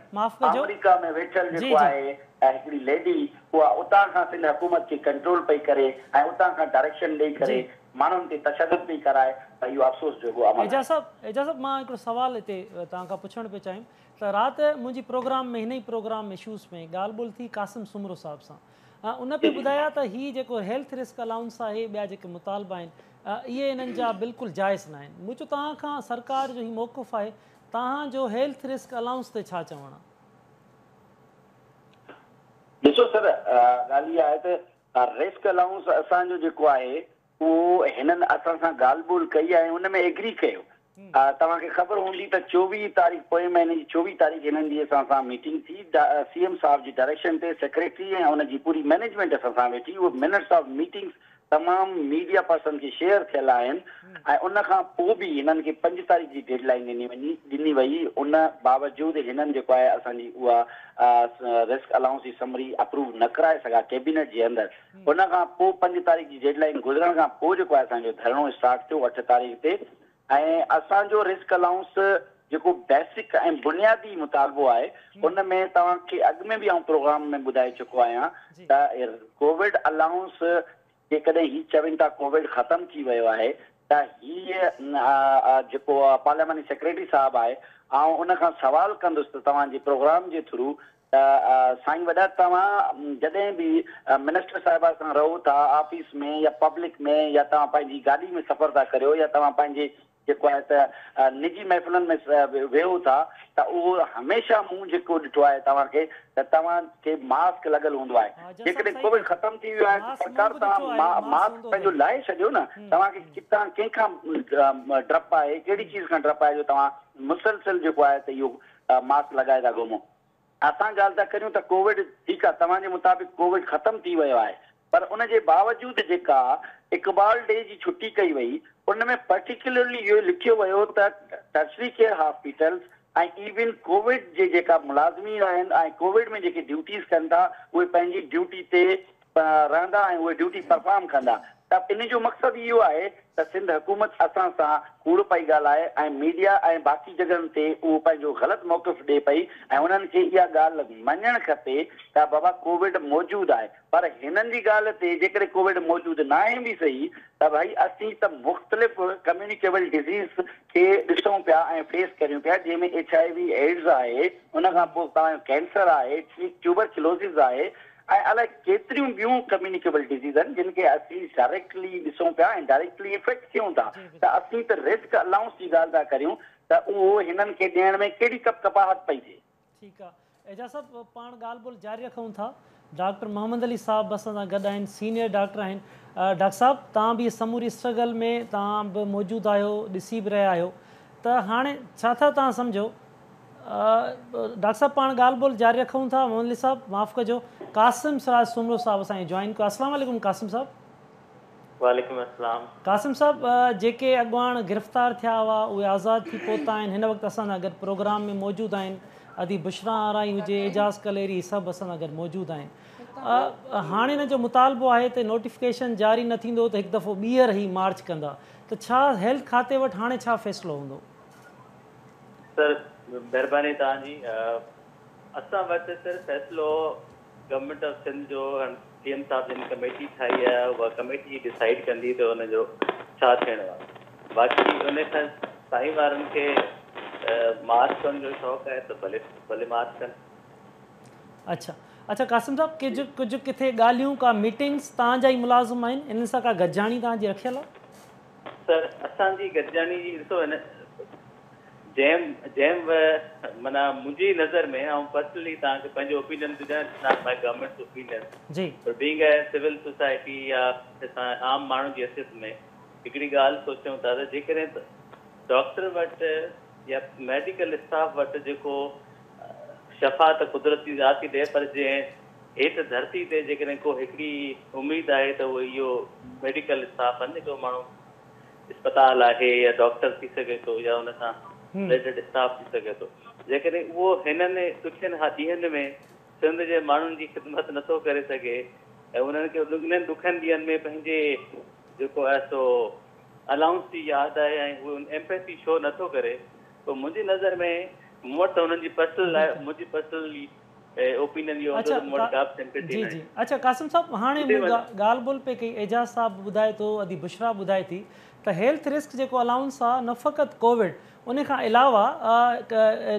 آمريڪا ۾ ويٺل جيڪو آهي هڪڙي ليڊي اها اتان کان سنڌ حڪومت کي ڪنٽرول پئي ڪري ۽ اتان کان ڊائريڪشن ڏئي ڪري ماڻهن تي تشدد پئي ڪرائي ته اهو افسوس جوڳو عمل آهي. اعجاز صاحب اعجاز صاحب مان هڪڙو سوال هتي توهان کان پڇڻ پيو چاهيم ته رات منهنجي پروگرام ۾ هن ئي پروگرام اشوز ۾ ڳالهه ٻولهه ٿي قاسم سومرو صاحب سان ان پئي ٻڌايا ته هي جيڪو هيلٿ رسڪ الائونس آهي ٻيا جيڪي مطالبا آهن اهي انهن جا بلڪل جائز ناهن. مون چيو توهان کان سرڪار جو هي موقف آهي توهان جو هيلٿ رسڪ الائونس تي ڇا چوڻ آهي؟ ڏسو سر ڳالهه اها آهي ته رسڪ الائونس اسان جو جيڪو آهي اهو هنن اسان سان ڳالهه ٻولهه ڪئي ۽ ان ۾ ايگري ڪيو. توهان کي خبر هوندي ته 24 تاريخ پوئين مهيني جي 24 تاريخ هنن جي اسان سان ميٽنگ ٿي، سي ايم صاحب جي ڊائريڪشن تي سيڪريٽري ۽ ان جي پوري مئنيجمينٽ اسان سان ويٺي، اهي منٽس آف ميٽنگس تمام ميڊيا پرسن کي شيئر ٿيل آهن ۽ ان کان پوء به هنن کي 5 تاريخ جي ڊيڊ لائين ڏني وڃي ڏني وئي ان باوجود هنن جيڪو آهي اسان جي اها رسڪ الائونس جي سمري اپروو نه ڪرائي سگهيا ڪيبينيٽ جي اندر. ان کان پوء 5 تاريخ جي ڊيڊ لائين گذرڻ کان پوء جيڪو آهي اسان جو ڌرڻو اسٽارٽ ٿيو 8 تاريخ تي ۽ اسان جو رسڪ الائونس جيڪو بيسڪ ۽ بنيادي مطالبو آهي ان ۾ توهان کي اڳ ۾ به آئون پروگرام ۾ ٻڌائي چڪو آهيان ته ڪووڊ الائونس جيڪڏهن هي چون ٿا ڪووڊ ختم ٿي ويو آهي ته هي جيڪو پارلياماني سيڪريٽري صاحب آهي آئون ان کان سوال ڪندس ته توهان جي پروگرام جي ٿرو ته سائين وڏا توهان جڏهن به منسٽر صاحبه سان رهو ٿا آفيس ۾ يا پبلڪ ۾ يا توهان پنهنجي گاڏي ۾ سفر ٿا ڪريو يا توهان پنهنجي جيڪو آهي ته نجي محفلن ۾ ويهو ٿا ته اهو هميشه مون جيڪو ڏٺو آهي توهان کي ته توهان کي ماسڪ لڳل هوندو آهي. جيڪڏهن ڪووڊ ختم ٿي ويو آهي ته سرڪار توهان ماسڪ پنهنجو لاهي ڇڏيو نه. توهان کي ڪٿان ڪنهن کان ڊپ آهي، ڪهڙي چيز کان ڊپ آهي جو توهان مسلسل جيڪو آهي ته اهو ماسڪ لڳائي ٿا گهمو. اسان ڳالهه ٿا ڪريون ته ڪووڊ ٺيڪ آهي توهان جي مطابق ڪووڊ ختم ٿي ويو آهي پر ان جي باوجود جيڪا اقبال ڊي جي ڇٽي ڪئي وئي ان ۾ پرٽيڪيولرلي اهو لکيو ويو ته tertiary care hospitals ۽ even Covid جي جيڪا ملازمين آهن ۽ ڪووڊ ۾ جيڪي ڊيوٽيز ڪن ٿا اهي پنهنجي ڊيوٽي تي رهندا ۽ اهي ڊيوٽي پرفارم ڪندا ته ان جو مقصد اهو آهي ته سنڌ حڪومت اسان سان ڪوڙ پئي ڳالهائي ۽ ميڊيا ۽ باقي جڳهن تي اهو پنهنجو غلط موقف ڏي پئي ۽ انهن کي اها ڳالهه مڃڻ کپي ته بابا ڪووڊ موجود آهي پر هنن جي ڳالهه تي جيڪڏهن ڪووڊ موجود ناهي به سهي ته ڀائي اسين ته مختلف ڪميونيڪيبل ڊزيز کي ڏسون پيا ۽ فيس ڪريون پيا جنهن ۾ ايڇ I V AIDS آهي ان کان پوء توهان جو ڪينسر آهي ٽيوبرڪلوزز آهي ۽ الائي ڪيتريون ٻيون ڪميونيڪيبل ڊزيز آهن جن کي اسين ڊائريڪٽلي ڏسون پيا ۽ ڊائريڪٽلي افيڪٽ ٿيون ٿا ته اسين ته رسڪ الائونس جي ڳالهه ٿا ڪريون ته اهو هنن کي ڏيڻ ۾ ڪهڙي ڪپ ڪپاهت پئي ٿئي. ٺيڪ آ اعجاز صاحب پاڻ ڳالهه ٻولهه جاري رکون ٿا ڊاڪٽر محمد علي صاحب به اسان سان گڏ آهن سينيئر ڊاڪٽر آهن ڊاڪٽر صاحب توهان به سموري اسٽرگل ۾ توهان به موجود آهيو ڏسي به رهيا آهيو ته هاڻي ڇا ٿا توهان سمجهو ڊاڪٽر صاحب پاڻ ڳالهه ٻولهه جاري رکون ٿا محمد علي صاحب معاف ڪجو قاسم سراج سومرو صاحب اسان کي جوائن ڪيو السلام عليڪم قاسم صاحب. وعليڪم السلام. قاسم صاحب جيڪي اڳواڻ گرفتار ٿيا هئا اهي آزاد ٿي پهتا آهن هن وقت اسان سان گڏ پروگرام ۾ موجود آهن ادي بشريٰ آرائين هجي اعجاز ڪليري سڀ اسان سان گڏ موجود آهن هاڻي هن جو مطالبو آهي ته نوٽيفڪيشن جاري نه ٿيندو ته هڪ دفعو ٻيهر هي مارچ ڪندا ته ڇا هيلٿ کاتي وٽ هاڻي ڇا فيصلو هوندو؟ سر مهرباني توهان جي اسان وٽ سر فيصلو گورنمينٽ آف سنڌ جو سي ايم صاحب جن ڪميٽي ٺاهي آهي اها ڪميٽي ئي ڊسائيڊ ڪندي ته ان جو ڇا ٿيڻو آهي باقي ان کان سائين وارن کي مارچ ڪرڻ جو شوق آهي ته ڀلي ڀلي مارچ ڪن. اڇا اڇا قاسم صاحب ڪجهه ڪجهه ڪٿي ڳالهيون ڪا ميٽنگس توهان جا ئي ملازم آهن انهن سان ڪا گڏجاڻي توهان جي رکيل آهي؟ سر اسان جي گڏجاڻي جي ڏسو هن جنهن جنهن به معنيٰ منهنجي نظر ۾ آئون پرسنلي توهان کي پنهنجو اوپينين ٿو ڏيان it's not my government's opinion جي پر بينگ اي سول سوسائٽي يا اسان عام ماڻهن جي حيثيت ۾ هڪڙي ڳالهه سوچون ٿا ته جيڪڏهن ڊاڪٽر وٽ يا ميڊيڪل اسٽاف وٽ جيڪو شفا ته قدرت جي ذات ئي ڏئي پر جنهن هيٺ ڌرتي تي جيڪڏهن ڪو هڪڙي اميد آهي ته اهو اهو ميڊيڪل اسٽاف آهن جيڪو ماڻهو اسپتال آهي يا ڊاڪٽر ٿي سگهي ٿو يا ان سان رليٽيڊ اسٽاف ٿي سگهي ٿو جيڪڏهن اهو هنن ڏکين ڏينهن ۾ سنڌ جي ماڻهن جي خدمت نٿو ڪري سگهي ۽ انهن کي انهن ڏکن ڏينهن ۾ پنهنجي جيڪو آهي سو الائونس جي ياد آهي ۽ هو ايمپيٿي شو نٿو ڪري پوء منهنجي نظر ۾ مون وٽ ته انهن جي پرسنل منهنجي پرسنل اوپينين اهو هوندو ته مون وٽ ڪا به سمپيٿي جي جي اڇا قاسم صاحب هاڻي مون ڳالهه ٻولهه پئي ڪئي اعجاز صاحب به ٻڌائي ٿو ادي بشريٰ ٻڌائي ٿي ته هيلٿ رسڪ جيڪو الائونس آ نه فقط ڪووڊ ان کان علاوه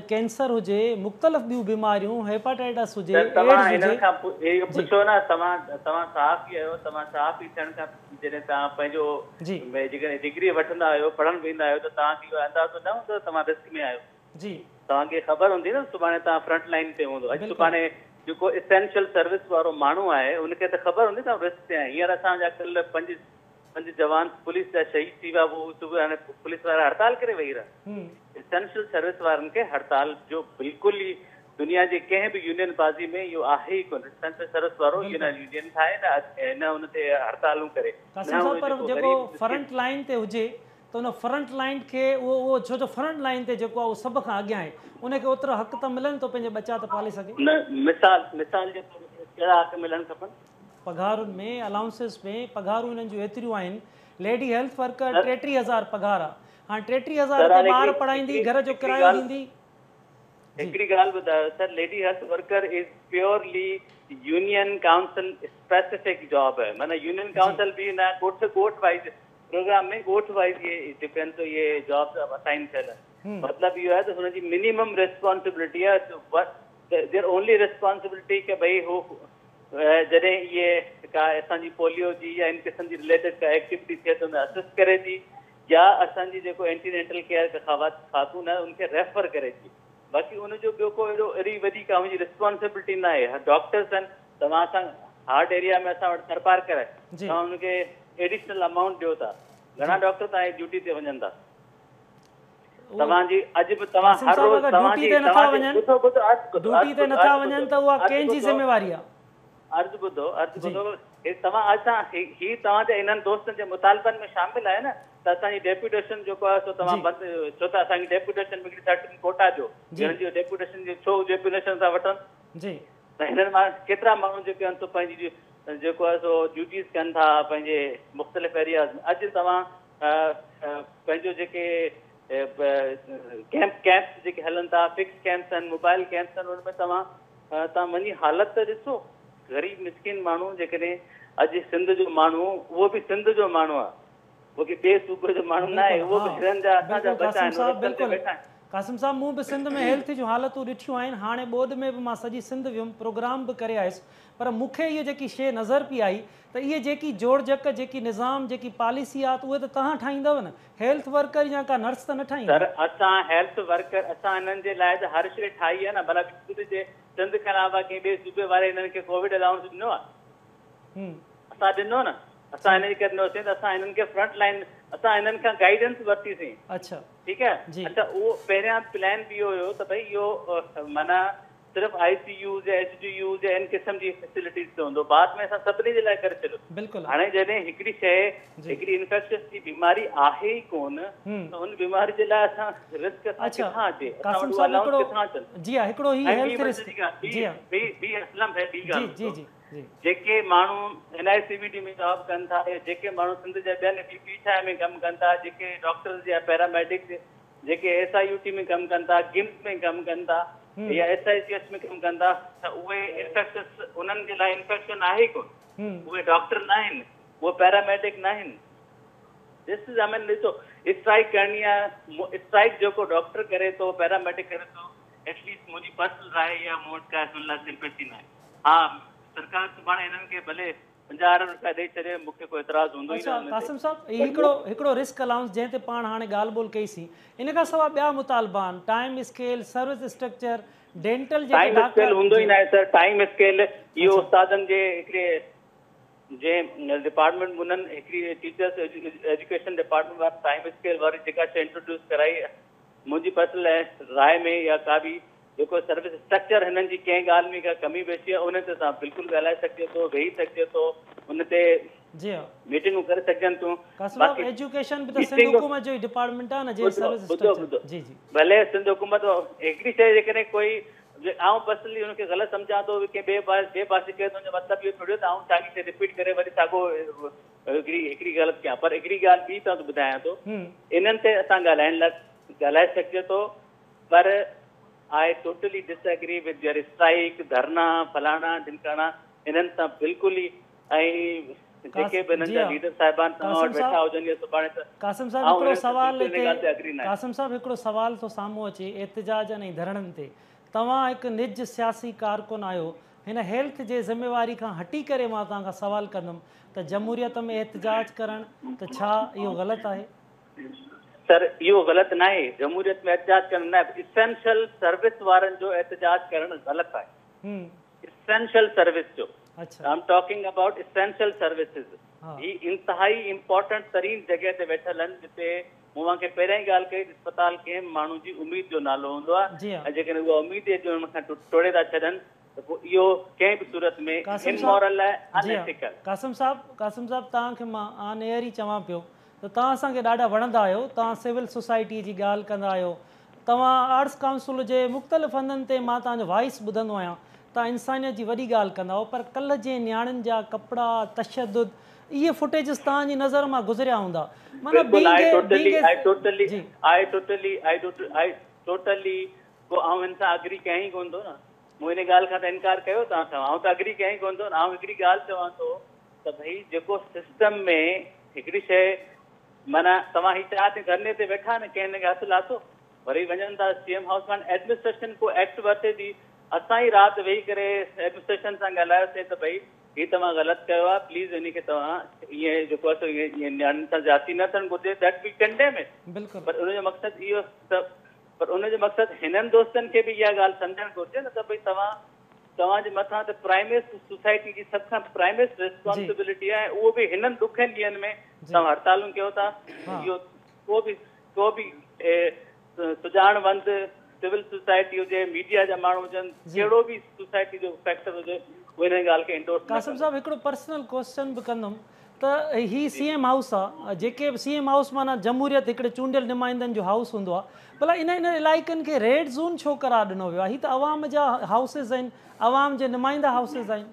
ڪينسر هجي مختلف ٻيون بيماريون هيپاٽائٽس هجي سر توهان ايڊز هنن هجي کان اهو جي پڇو نه توهان توهان صحافي آهيو توهان صحافي ٿيڻ کان جڏهن توهان پنهنجو جي جيڪڏهن ڊگري وٺندا آهيو پڙهڻ ويندا آهيو ته توهان کي اهو اندازو نه هوندو ته توهان رسڪ ۾ آهيو جي. توهان کي خبر هوندي نه سڀاڻي توهان فرنٽ لائين تي هوندو اڄ سڀاڻي جيڪو اسينشل سروس وارو ماڻهو آهي ان کي ته خبر هوندي ته آئون رسڪ تي آهيان هينئر اسان جا ڪلهه پنج پنج جوان پوليس جا شهيد ٿي ويا هو صبح هاڻي پوليس وارا هڙتال ڪري ويهي رهيا اسينشل سروس وارن کي هڙتال جو بلڪل ئي دنيا جي ڪنهن به يونين بازي ۾ اهو آهي ئي ڪونه اسينشل سروس وارو نه يونين ٺاهي نه نه ان تي هڙتالون ڪري قاسم صاحب پر جيڪو فرنٽ لائين تي هجي ته ان فرنٽ لائين کي اهو اهو ڇو جو فرنٽ لائين تي جيڪو آهي اهو سڀ کان اڳيان آهي ان کي اوترا حق ته ملن ته پنهنجي ٻچا ته پالي سگهي. نه مثال مثال جي طور تي ڪهڙا حق ملڻ کپن؟ پگهارن ۾ الائونسز ۾ پگهارون انهن جون ايتريون آهن ليڊي هيلٿ ورڪر 33 هزار پگهار آهي هاڻي 33 هزار تي ٻار پڙهائيندي گهر جو ڪرايو ڏيندي. جي. هڪڙي ڳالهه ٻڌايو sir lady health worker is purely union council specific job آهي معنيٰ يونين ڪائونسل به نه ڳوٺ ڳوٺ وائيز پروگرام ۾ ڳوٺ وائيز اهي ڊفرنس اهي جابس اسائن ٿيل آهن مطلب اهو آهي ته هن جي منيمم ريسپانسبلٽي آهي ديئر اونلي ريسپانسبلٽي ڪه ڀئي هو جڏهن اهي ڪا اسان جي پوليو جي يا ان قسم جي رليٽيڊ ڪا ايڪٽيوٽي ٿئي ته ان اسسٽ ڪري ٿي يا اسان جي جيڪو اينٽي نيٽل ڪيئر خاتون آهي ان کي ريفر ڪري ٿي. باقي ان جو ٻيو ڪو اهڙو اهڙي وڏي ڪا منهنجي ريسپانسبلٽي نه آهي. ڊاڪٽرس آهن توهان سان هارڊ ايريا ۾ اسان وٽ ٿرپارڪر آهي توهان ان کي ايڊيشنل امائونٽ ڏيو ٿا. گهڻا ڊاڪٽر توهان جي ڊيوٽي تي وڃن ٿا. توهان جي اڄ به توهان هر روز توهان جي ٻڌو ٻڌو عرض ٻڌو ڊيوٽي تي نٿا وڃن ته اها ڪنهن جي ذميواري آهي؟ عرض ٻڌو عرض ٻڌو هي توهان اسان هي توهان جي انهن دوستن جي مطالبن ۾ شامل آهي نه ته اسان جي ڊيپوٽيشن جيڪو آهي سو توهان بند ڇو ته اسان کي ڊيپوٽيشن ۾ هڪڙي سرٽن ڪوٽا ڏيو هنن جي ڊيپوٽيشن جي ڇو ڊيپوٽيشن ٿا وٺن جي ته هنن مان ڪيترا ماڻهو جيڪي آهن سو پنهنجي جيڪو آهي سو ڊيوٽيز ڪن ٿا پنهنجي مختلف ايرياز ۾ اڄ توهان پنهنجو جيڪي ڪيمپ ڪيمپس جيڪي هلن ٿا فڪس ڪيمپس آهن موبائل ڪيمپس آهن ان ۾ توهان توهان وڃي حالت ته ڏسو. غريب مسڪين ماڻهو جيڪڏهن اڄ سنڌ جو ماڻهو اهو به سنڌ جو ماڻهو آهي اهو ڪي ٻئي صوبي جو ماڻهو نه آهي اهو به هنن جا اسان جا ٻچا آهن اهي رستن تي ويٺا آهن. قاسم صاحب مون به سنڌ ۾ هيلٿ جون حالتون ڏٺيون آهن هاڻي ٻوڏ ۾ به مان سڄي سنڌ ويم پروگرام به ڪري آيس پر مون کي اهو جيڪي شيء نظر پئي آئي ته اهي جيڪي جوڙجڪ جيڪي نظام جيڪي پاليسي آ ته اهي ته توهان ٺاهيندؤ نه هيلٿ ورڪر يا ڪا نرس ته نه ٺاهيندي. سر اسان هيلٿ ورڪر اسان انهن جي لاء ته هر شيء ٺاهي آهي نه ڀلا سنڌ جي سنڌ کان علاوه ڪنهن ٻئي صوبي واري انهن کي ڪووڊ الائونس ڏنو آهي اسان ڏنو نه اسان انهن جي ڪري ڏنوسين ته اسان انهن کي فرنٽ لائن اسان انهن کان گائيڊنس ورتيسين اڇا ٺيڪ آهي اڇا اهو پهريان پلان به اهو هيو ته ڀئي اهو معنيٰ صرف آء سي يوز يا ايڇ ڊي يوز يا ان قسم جي فيسلٽيز تي هوندو بعد ۾ اسان سڀني جي لاء ڪري ڇڏيو بلڪل هاڻي جڏهن هڪڙي شيء هڪڙي انفيڪشس جي بيماري آهي ئي ڪون ته ان بيماري جي لاء اسان رسڪ اسان ڪٿان اچي اسان وٽ الائونس ڪٿان اچن جي ها هڪڙو هي هيلٿ رسڪ جي ها ٻي ٻي اسلم ڀائي ٻي ڳالهه جي جي جي جيڪي ماڻهو N I C V D ۾ job ڪن ٿا يا جيڪي ماڻهو سنڌ جا ٻين پي پي ايڇ I ۾ ڪم ڪن ٿا جيڪي ڊاڪٽرز يا پيراميڊڪس جيڪي ايس I U ٽي ۾ ڪم ڪن ٿا، گمس ۾ ڪم ڪن ٿا يا ايس I C S ۾ ڪم ڪن ٿا ته اهي انفيڪشس انهن جي لاء انفيڪشن آهي ئي ڪونه. اهي ڊاڪٽر نه آهن، اهي پيراميڊڪ نه آهن. دس از I مين ڏسو اسٽرائيڪ ڪرڻي آهي اسٽرائيڪ جيڪو ڊاڪٽر ڪري ٿو پيراميڊڪ ڪري ٿو ايٽ ليسٽ منهنجي پرسنل راء اها مون وٽ ڪا ان لاء سمپيٿي نه آهي. ها سرڪار سڀاڻي هنن کي ڀلي 50 ارب رپيا ڏئي ڇڏي مون کي ڪو اعتراض هوندو ئي نه ان تي. اڇا قاسم صاحب هي هڪڙو هڪڙو رسڪ الائونس جنهن تي پاڻ هاڻي ڳالهه ٻولهه ڪئي سين ان کان سواء ٻيا مطالبا آهن time scale service structure dental جيڪي ٽائيم اسڪيل هوندو ئي ناهي سر ٽائيم اسڪيل اهو استادن جي هڪڙي جنهن ڊپارٽمينٽ انهن هڪڙي ٽيچرس ايجوڪيشن ڊپارٽمينٽ وارن ٽائيم اسڪيل واري جيڪا شيء انٽروڊيوس ڪرائي منهنجي پرسنل راء ۾ يا ڪا به جيڪو سروس اسٽرڪچر هنن جي ڪنهن ڳالهه ۾ ڪا ڪمي پيشي آهي ان تي توهان بلڪل ڳالهائي سگهجي ٿو ويهي سگهجي ٿو ان تي جي ها ميٽنگون ڪري سگهجن ٿيون قاسم صاحب ايجوڪيشن به ته سنڌ حڪومت جو ئي ڊپارٽمينٽ آهي نه جي سروس اسٽرڪچر جي جي ڀلي سنڌ حڪومت هڪڙي شيء جيڪڏهن ڪوئي آئون پرسنلي ان کي غلط سمجهان ٿو ڪنهن ٻئي ٻئي پاسي ڪيو ته ان جو مطلب اهو ٿوري ته آئون ساڳي شيء رپيٽ ڪري وري ساڳو هڪڙي هڪڙي غلط ڪيان پر هڪڙي ڳالهه ٻي توهان کي ٻڌايان ٿو انهن تي اسان ڳالهائڻ لاء ڳالهائي سگهجي ٿو پر I totally disagree with their strike, ڌرڻا، فلاڻا ڍمڪاڻا انهن سان بلڪل ئي ۽ جيڪي به انهن جا ليڊر صاحبان توهان وٽ ويٺا هجن يا سڀاڻي ته قاسم صاحب هڪڙو سوال هتي قاسم صاحب هڪڙو سوال ٿو سامهون اچي احتجاجن ۽ ڌرڻن تي توهان هڪ نج سياسي ڪارڪن آهيو هن هيلٿ جي ذميواري کان هٽي ڪري مان توهان کان سوال ڪندم ته جمهوريت ۾ احتجاج ڪرڻ ته ڇا اهو غلط آهي؟ سر اهو غلط ناهي جمهوريت ۾ احتجاج ڪرڻ نه اسينشل سروس وارن جو احتجاج ڪرڻ غلط آهي اسينشل سروس جو I am talking about essential services هي انتهائي امپورٽنٽ ترين جڳهه تي ويٺل آهن جتي مون اوهان کي پهريان ئي ڳالهه ڪئي ته اسپتال ڪنهن به ماڻهو جي اميد جو نالو هوندو آهي ۽ جيڪڏهن اها اميد ئي انهن کان ٽوڙي ٿا ڇڏن ته پوء اهو ڪنهن به صورت ۾ امورل ۽ ان ايٿيڪل. قاسم صاحب قاسم صاحب توهان کي مان آن ايئر ئي چوان پيو ته توهان اسان کي ڏاڍا وڻندا آهيو، توهان سول سوسائٽيء جي ڳالهه ڪندا آهيو، توهان آرٽس ڪائونسل جي مختلف هنڌن تي مان توهان جو وائس ٻڌندو آهيان، توهان انسانيت جي وڏي ڳالهه ڪندا آهيو پر ڪلهه جنهن نياڻين جا ڪپڙا، تشدد، اهي فوٽيجز توهان جي نظر مان گذريا هوندا. معنيٰ بلڪل I being a totally being I a totally جي. I totally I totally I totally ڪو آئون هن سان اگري ڪيان ئي ڪونه ٿو نه مون ان ڳالهه کان ته انڪار ڪيو توهان سان آئون ته اگري ڪيان ئي ڪونه ٿو نه آئون هڪڙي ڳالهه چوان ٿو ته ڀئي جيڪو سسٽم ۾ هڪڙي شيء معنيٰ توهان هي چار ڏينهن ڌرڻي تي ويٺا نه ڪنهن هن کي هٿ لاٿو وري وڃن ٿا سي ايم هائوس مان ايڊمنسٽريشن ڪو ايڪٽ ورتي ٿي اسان ئي رات ويهي ڪري ايڊمنسٽريشن سان ڳالهايوسين ته ڀئي هي توهان غلط ڪيو آهي پليز ان کي توهان ائين جيڪو آهي سو ائين نياڻين سان زيادتي نه ٿيڻ گهرجي that we condemn it بلڪل پر ان جو مقصد اهو ته پر ان جو مقصد هنن دوستن کي به اها ڳالهه سمجهڻ گهرجي نه ته ڀئي توهان توهان جي مٿان ته پرائميسٽ سوسائٽي جي سڀ کان پرائميسٽ ريسپانسبلٽي آهي اهو به هنن ڏکين ڏينهن ۾ توهان هڙتالون ڪيو ٿا اهو ڪو به ڪو به سڄاڻ وند سول سوسائٽي هجي ميڊيا جا ماڻهو هجن ڪهڙو به سوسائٽي جو فيڪٽر هجي اهو ان ڳالهه کي انڊورس نه قاسم ڪندو. صاحب هڪڙو پرسنل ڪوسچن به ڪندم ته هي سي ايم هائوس آ جيڪي به سي ايم هائوس معنيٰ جمهوريت هڪڙي چونڊيل نمائندن جو هائوس هوندو آ ڀلا ان ان علائقن کي ريڊ زون ڇو قرار ڏنو ويو آ هي ته عوام جا هائوسز آهن عوام جي نمائنده هائوسز آهن.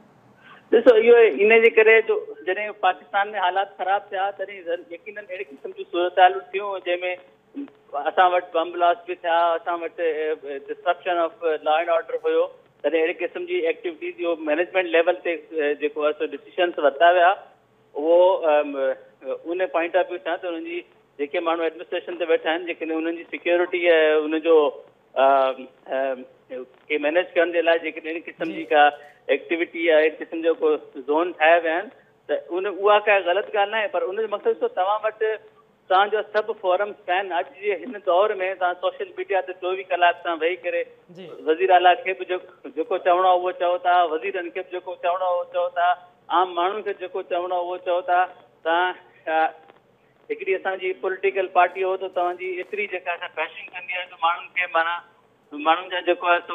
ڏسو اهو ان جي ڪري جو جڏهن پاڪستان ۾ حالات خراب ٿيا تڏهن يقينن اهڙي قسم جون صورتحالون ٿيون جنهن ۾ اسان وٽ بم بلاسٽ به ٿيا اسان وٽ disruption of law and order هيو تڏهن اهڙي قسم جي ايڪٽيوٽيز جو مئنيجمينٽ ليول تي جيڪو آهي سو ڊسيشنس ورتا ويا اهو ان پوائنٽ آف ويو سان ته انهن جي جيڪي ماڻهو ايڊمنسٽريشن تي ويٺا آهن جيڪڏهن انهن جي سيڪيورٽي ۽ ان جو کي مئنيج ڪرڻ جي لاء جيڪڏهن اهڙي قسم جي ڪا ايڪٽيوٽي يا اهڙي قسم جو ڪو زون ٺاهيا ويا آهن ته ان اها ڪا غلط ڳالهه ناهي پر ان جو مقصد ڏسو توهان وٽ توهان جا سڀ فورمز پيا آهن اڄ جي هن دور ۾ توهان سوشل ميڊيا تي 24 ڪلاڪ توهان ويهي ڪري وزير اعليٰ کي به جيڪو چوڻو آهي اهو چئو ٿا وزيرن کي به جيڪو چوڻو آهي اهو چئو ٿا عام ماڻهن کي جيڪو چوڻو آهي اهو چئو ٿا توهان هڪڙي اسان جي پوليٽيڪل پارٽي هو ته توهان جي ايتري جيڪا بيشنگ ڪندي آهي جو ماڻهن کي معنيٰ ماڻهن جا جيڪو آهي سو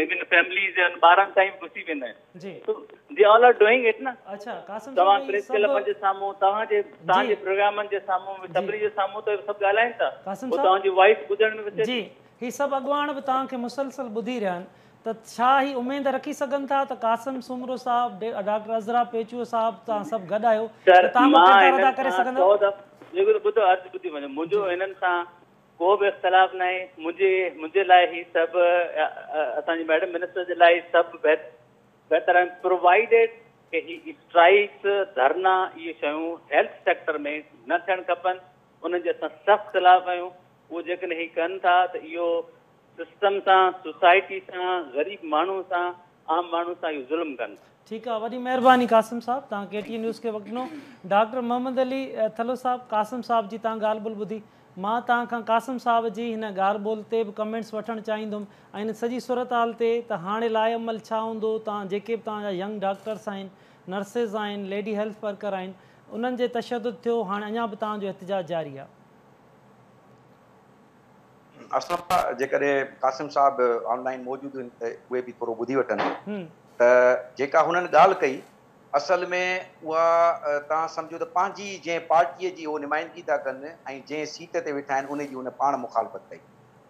ايون فيمليز ۽ ٻارن تائين به گهسي ويندا آهن جي so they all are doing it نه اڇا قاسم توهان صاحب پريس ڪلبن جي سامهون توهان جي توهان جي پروگرامن جي سامهون سڀني جي سامهون ته سڀ ڳالهائين ٿا قاسم پوء صاحب توهان جي وائس ٻڌڻ ۾ اچي جي ٿي. هي سڀ اڳواڻ به توهان کي مسلسل ٻڌي رهيا آهن ته ڇا هي اميد رکي سگهن ٿا ته قاسم سومرو صاحب ڊاڪٽر عذرا پيچوهو صاحب توهان سڀ گڏ آهيو سر ته توهان ڪو مان ڪردار هنن ادا ڪري سان سگهندؤ؟ سو دفعا جيڪو ٻڌو عرض ٻڌي وڃو منهنجو هنن سان ڪو به اختلاف ناهي منهنجي منهنجي لاء هي سڀ اسان جي ميڊم منسٽر جي لاء هي سڀ بهتر آهن پرووائيڊيڊ ڪي هي اسٽرائيڪس ڌرنا اهي شيون هيلٿ سيڪٽر ۾ نه ٿيڻ کپن انهن جي اسان سخت خلاف آهيون اهو جيڪڏهن هي ڪن ٿا ته اهو سسٽم سان سوسائٽي سان غريب ماڻهو سان عام ماڻهو سان اهو ظلم ڪن ٿا. ٺيڪ آ وڏي مهرباني قاسم صاحب توهان ڪي ٽي اين نيوز کي وقت ڏنو ڊاڪٽر محمد علي ٿلهو صاحب قاسم صاحب جي توهان ڳالهه ٻولهه ٻڌي مان توهان کان قاسم صاحب جي هن ڳالهه ٻولهه تي به ڪمينٽس وٺڻ چاهيندم ۽ هن سڄي صورتحال تي ته هاڻي لائحه عمل ڇا هوندو توهان جيڪي به توهان جا ينگ ڊاڪٽرس آهن نرسز آهن ليڊي هيلٿ ورڪر آهن انهن جي تشدد ٿيو هاڻي اڃا به توهان جو احتجاج جاري آهي. اسلم جيڪڏهن قاسم صاحب آن لائين موجود هن ته اهي به ٿورو ٻڌي وٺن ته جيڪا هنن ڳالهه ڪئي اصل ۾ اها توهان سمجهو ته پنهنجي جنهن پارٽيء جي هو نمائندگي ٿا ڪن ۽ جنهن سيٽ تي ويٺا آهن ان جي هن پاڻ مخالفت ڪئي.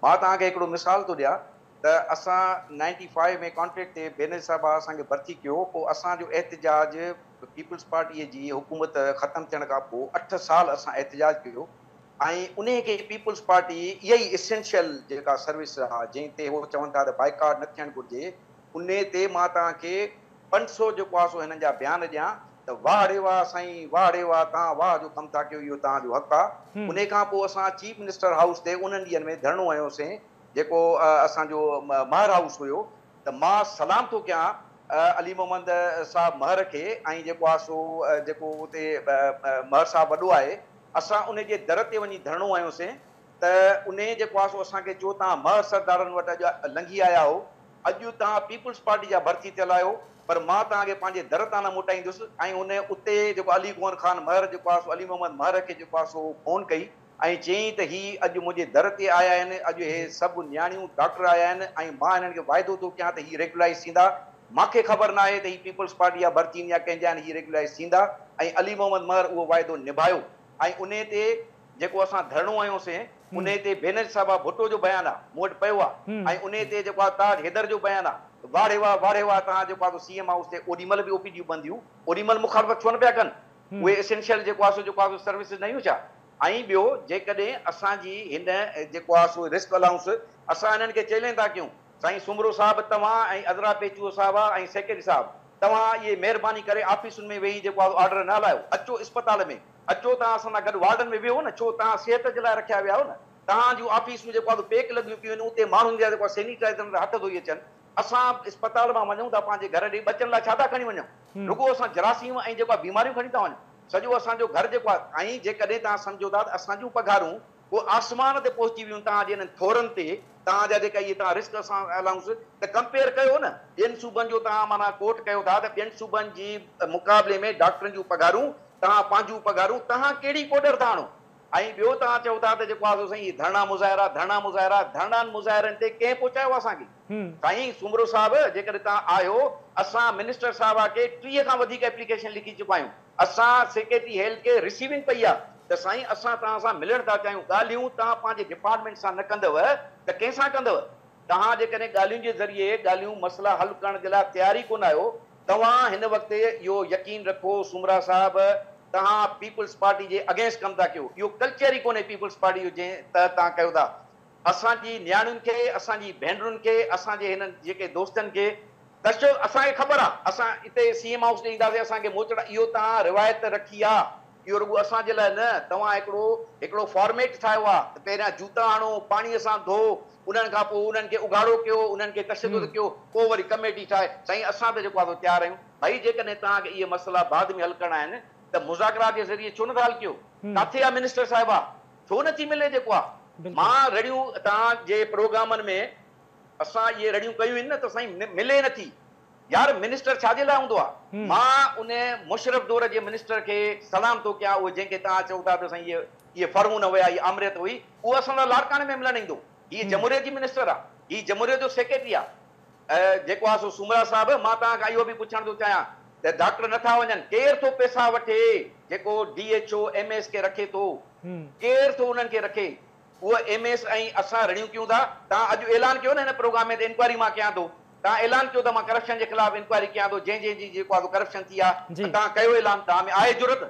مان توهان کي هڪڙو مثال ٿو ڏيان ته اسان نائنٽي فائيو ۾ ڪانٽريڪٽ تي بينظير صاحبه اسان کي ڀرتي ڪيو پوء اسان جو احتجاج پيپلز پارٽيء جي حڪومت ختم ٿيڻ کان پوء اٺ سال اسان احتجاج ڪيو ۽ انهي کي پيپلز پارٽي اها ئي اسينشل جيڪا سروس آ جنهن تي هو چون ٿا ته بائيڪاٽ نه ٿيڻ گهرجي انهي تي مان توهان کي 500 جيڪو آ سو هنن جا بيان ڏيان ته واهه ڙي واهه سائين واهه ڙي واهه توهان واهه جو ڪم ٿا ڪيو اهو توهان جو حق آ. انهي کان پوء اسان چيف منسٽر هائوس تي انهن ڏينهن ۾ ڌرڻو هنيوسين جيڪو اسان جو مهر هائوس هيو ته مان سلام ٿو ڪيان علي محمد صاحب مهر کي ۽ جيڪو آ سو جيڪو اتي مهر صاحب وڏو آهي اسان انهي جي در تي وڃي ڌرڻو هنيوسين ته انهي جيڪو آ سو اسان کي چيو توهان مهر سردارن وٽ اڄ لنگهي آيا آهو اڄ توهان پيپلز پارٽي جا ڀرتي ٿيل آهيو پر مان توهان کي پنهنجي در تان نه موٽائيندس ۽ هن اتي جيڪو علي گوهر خان مهر جيڪو آهي سو علي محمد مهر کي جيڪو آهي سو فون ڪئي ۽ چيائين ته هي اڄ منهنجي در تي آيا آهن اڄ هي سڀ نياڻيون ڊاڪٽر آيا آهن ۽ مان هنن کي واعدو ٿو ڪيان ته هي ريگولائيز ٿيندا مان کي خبر ناهي ته هي پيپلز پارٽي جا ڀرتي آهن يا ڪنهن جا آهن هي ريگولائيز ٿيندا ۽ علي محمد مهر اهو واعدو نڀايو ۽ انهي تي جيڪو اسان ڌرڻو هنيوسين انهي تي بينظير صاحبه ڀٽو جو بيان آ مون وٽ پيو آ ۽ انهي تي جيڪو آ تاج حيدر جو بيان آ واهه ڙي واهه واهه ڙي واهه توهان جيڪو آ سو سي ايم هائوس تي اوڏي مهل به او پي ڊيون بند هيون اوڏي مهل مخالفت ڇو نه پيا ڪن اهي اسينشل جيڪو آ سو جيڪو آ سو سروسز نه هيون ڇا ۽ ٻيو جيڪڏهن اسان جي هن جيڪو آ سو رسڪ الائونس اسان هنن کي چئلينج ٿا ڪيون سائين سومرو صاحب توهان ۽ عذرا پيچوهو صاحبه ۽ سيڪريٽري صاحب توهان اهي مهرباني ڪري آفيسن ۾ ويهي جيڪو آ سو آرڊر نه هلايو اچو اسپتال ۾ اچو توهان اسان سان گڏ وارڊن ۾ ويهو نه ڇو توهان صحت جي لاء رکيا ويا آهيو نه توهان جون آفيسون جيڪو آهي سو پيڪ لڳيون پيون آهن اتي ماڻهن جا جيڪو آهي سينيٽائيزرن سان هٿ ڌوئي اچن اسان اسپتال مان وڃون ٿا پنهنجي گهر ڏي ٻچن لاء ڇا ٿا کڻي وڃون رڳو اسان جراثيم ۽ جيڪو آهي بيماريون کڻي ٿا وڃون سڄو اسان جو گهر جيڪو آهي ۽ جيڪڏهن توهان سمجهو ٿا ته اسان جون پگهارون اهي آسمان تي پهچي ويون توهان جي انهن ٿورن تي، توهان جا جيڪا اهي توهان رسڪ اسان الائونس ته ڪمپيئر ڪيو نه ٻين صوبن جو توهان معنيٰ ڪوٽ ڪيو ٿا ته ٻين صوبن جي مقابلي ۾ ڊاڪٽرن جون پگهارون توهان پنهنجون پگهارون توهان ڪهڙي ڪوڏر ٿا هڻو ۽ ٻيو توهان چئو ٿا ته جيڪو آهي سو سائين اهي ڌرڻا مظاهرا ڌرڻا مظاهرا ڌرڻن مظاهرن تي ڪنهن پهچايو اسان کي سائين سومرو صاحب جيڪڏهن توهان آهيو اسان منسٽر صاحبه کي 30 کان وڌيڪ ايپليڪيشن لکي چڪا آهيون اسان سيڪريٽري هيلٿ کي رسيونگ پئي آ ته سائين اسان توهان سان ملڻ ٿا چاهيون ڳالهيون توهان پنهنجي ڊپارٽمينٽ سان نه ڪندؤ ته ڪنهن سان ڪندؤ توهان جيڪڏهن ڳالهين جي ذريعي ڳالهيون مسئلا حل ڪرڻ جي لاء تيار ئي ڪونه آهيو توهان هن وقت اهو يقين رکو سومرا صاحب توهان پيپلز پارٽي جي اگينسٽ ڪم ٿا ڪيو اهو ڪلچر ئي ڪونهي پيپلز پارٽي جو جنهن تحت توهان ڪيو ٿا اسان جي نياڻين کي، اسان جي ڀينرن کي، اسان جي هنن جيڪي دوستن کي تشدد اسان کي خبر آ، اسان اتي سي ايم هائوس ڏي اينداسين اسان کي موچڙا اهو توهان روايت رکي آ، اهو رڳو اسان جي لاء نه، توهان هڪڙو هڪڙو فارميٽ ٺاهيو آ ته پهريان جوتا هڻو، پاڻي سان ڌو، انهن کان پوء انهن کي اگهاڙو ڪيو، انهن کي تشدد ڪيو، پوء وري ڪميٽي ٺاهي، سائين اسان ته جيڪو آ سو تيار آهيون، ڀئي جيڪڏهن توهان کي اهي مسئلا بعد ۾ حل ڪرڻا آهن ته مذاڪرات جي ذريعي ڇو نٿا حل ڪيو، ڪاٿي آ منسٽر صاحبه؟ ڇو نه ٿي ملي جيڪو آ مان رڙيون توهان جي پروگرامن ۾ اسان اهي رڙيون ڪيون آهن نه ته سائين ملي نه ٿي يار منسٽر ڇا جي لاء هوندو آ مان ان مشرف دور جي منسٽر کي سلام ٿو ڪيان اهو جنهن کي توهان چئو ٿا ته سائين اهي اهي فرعون هيا هي آمريت هئي اهو اسان سان لاڙڪاڻي ۾ ملڻ ايندو هي جمهوريت جي منسٽر آ هي جمهوريت جو سيڪريٽري آ جيڪو آ سو سومرا صاحب مان توهان کان اهو به پڇڻ ٿو چاهيان ته ڊاڪٽر نه ٿا وڃن ڪير ٿو پئسا وٺي جيڪو D H O M S کي رکي ٿو ڪير ٿو انهن کي رکي اهو ايم ايس ۽ اسان رڙيون ڪيون ٿا توهان اڄ اعلان ڪيو نه هن پروگرام ۾ ته انڪوائري مان ڪيان ٿو توهان اعلان ڪيو ته مان ڪرپشن جي خلاف انڪوائري ڪيان ٿو جنهن جنهن جي جيڪو آ سو ڪرپشن ٿي آ ته توهان ڪيو اعلان توهان ۾ آهي جرئت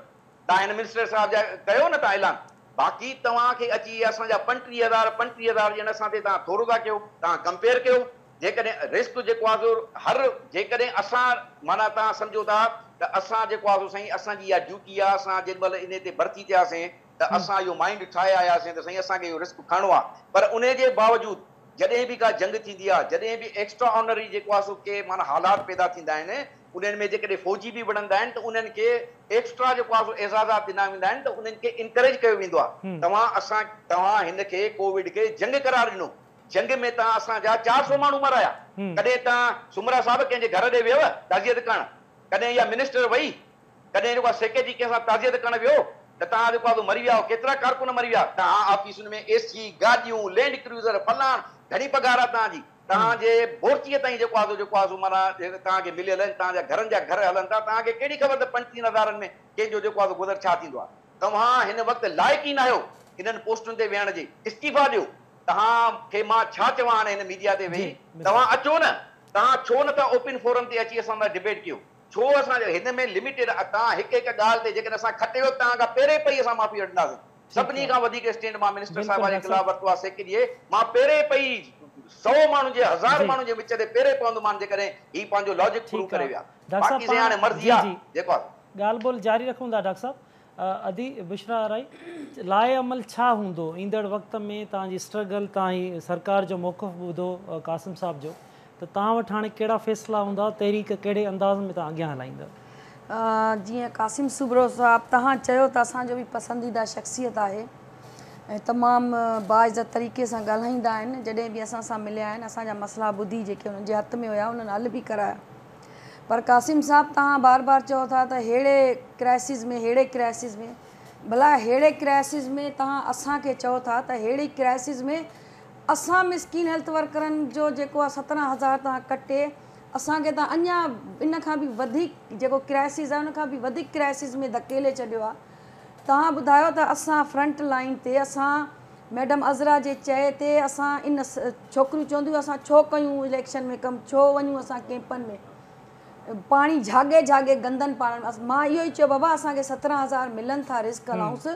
توهان هن منسٽر صاحب جا ڪيو نه توهان اعلان باقي توهان کي اچي اسان جا 35 هزار 35 هزار ڏيڻ اسان تي توهان ٿورو ٿا ڪيو توهان ڪمپيئر ڪيو جيڪڏهن رسڪ جيڪو آهي سو هر جيڪڏهن اسان معنيٰ توهان سمجهو ٿا ته اسان جيڪو آهي سو سائين اسان جي اها ڊيوٽي آهي اسان جيڏي مهل انهي تي ڀرتي ٿياسين ته اسان اهو مائنڊ ٺاهي آياسين ته سائين اسان کي اهو رسڪ کڻڻو آهي پر انهي جي باوجود جڏهن به ڪا جنگ ٿيندي آهي جڏهن به ايڪسٽرا آرڊنري جيڪو آهي سو ڪي معنيٰ حالات پيدا ٿيندا آهن انهن ۾ جيڪڏهن فوجي به وڙهندا آهن ته انهن کي ايڪسٽرا جيڪو آهي سو اعزازات ڏنا ويندا آهن ته انهن کي انڪريج ڪيو ويندو آهي توهان اسان توهان هن کي ڪووڊ کي جنگ قرار ڏنو جنگ ۾ توهان اسان جا 400 ماڻهو مرايا ڪڏهن توهان سومرا صاحب ڪنهن جي گهر ڏي ويو تعزيت ڪرڻ ڪڏهن اها منسٽر وئي ڪڏهن جيڪو آهي سيڪريٽري ڪنهن سان تعزيت ڪرڻ ويو ته توهان جيڪو آهي سو مري ويا هئو ڪيترا ڪارڪن مري ويا توهان آفيسن ۾ اي سي گاڏيون لينڊ ڪروزر فلاڻ گهڻي پگهار آهي توهان جي توهان جي بورچيء تائين جيڪو آهي سو جيڪو آهي سو معنيٰ توهان کي مليل آهن، توهان جا گهرن جا گهر هلن ٿا، توهان کي ڪهڙي خبر ته پنجٽيهن هزارن ۾ ڪنهن جو جيڪو آهي سو گذر ڇا ٿيندو آهي. توهان هن وقت لائق ئي ناهيو انهن پوسٽن تي ويهڻ جي، استعيفا ڏيو. توهان کي مان ڇا چوان هاڻي هن ميڊيا تي ويهي، توهان اچو نه، توهان ڇو نه ٿا اوپن فورم تي اچي اسان سان ڊبيٽ ڪيو، ڇو اسان هن ۾ لميٽيڊ توهان هڪ هڪ ڳالهه تي جيڪڏهن اسان کٽي ويو توهان کان پهرين پئي اسان معافي وٺنداسين. سڀني کان وڌيڪ اسٽينڊ مان منسٽر صاحبه جي خلاف ورتو آهي سيڪريٽري مان پيري پئي سئو ماڻهن جي هزار ماڻهن جي وچ تي پيري پوندومان جيڪڏهن هي پنهنجو لاجڪ پروو ڪري ويا باقي سائين هاڻي مرضي آهي جيڪو آهي. ڳالهه ٻولهه جاري رکون ٿا ڊاڪٽر صاحب. ادي بشريٰ آرائين لائحه عمل ڇا هوندو ايندڙ وقت ۾ توهان جي اسٽرگل توهان هي سرڪار جو موقف ٻڌو قاسم صاحب جو ته توهان وٽ هاڻي ڪهڙا فيصلا هوندا، تحريڪ ڪهڙي انداز ۾ توهان اڳيان هلائيندا؟ جيئن قاسم سومرو صاحب توهان چيو ته اسان جو به پسنديده شخصيت آهي ۽ تمام باعزت طريقي سان ڳالهائيندا آهن جڏهن به اسان سان مليا آهن اسان جا مسئلا ٻڌي جيڪي انهن جي هٿ ۾ هيا انهن حل به ڪرايا پر قاسم صاحب توهان بار بار چئو ٿا ته ههڙي ڪرائسز ۾ ههڙي ڪرائسز ۾ ڀلا ههڙي ڪرائسز ۾ توهان اسان کي چئو ٿا ته ههڙي ڪرائسز ۾ اسان مسڪين هيلٿ ورڪرن جو جيڪو آ 17 هزار تان ڪٽي اسان کي ته اڃا ان کان به وڌيڪ جيڪو ڪرائسز آ ان کان به وڌيڪ ڪرائسز ۾ ڌڪيلي ڇڏيو آ توهان ٻڌايو ته اسان فرنٽ لائين تي اسان ميڊم عذرا جي چئي تي اسان ان ڇوڪريون چونديون اسان ڇو ڪيون اليڪشن ۾ ڪم ڇو وڃون اسان ڪيمپن ۾ پاڻي جهاڳي جهاڳي گندن پاڻن مان اهو ئي چيو بابا اسان کي 17 هزار ملن ٿا رسڪ الائونس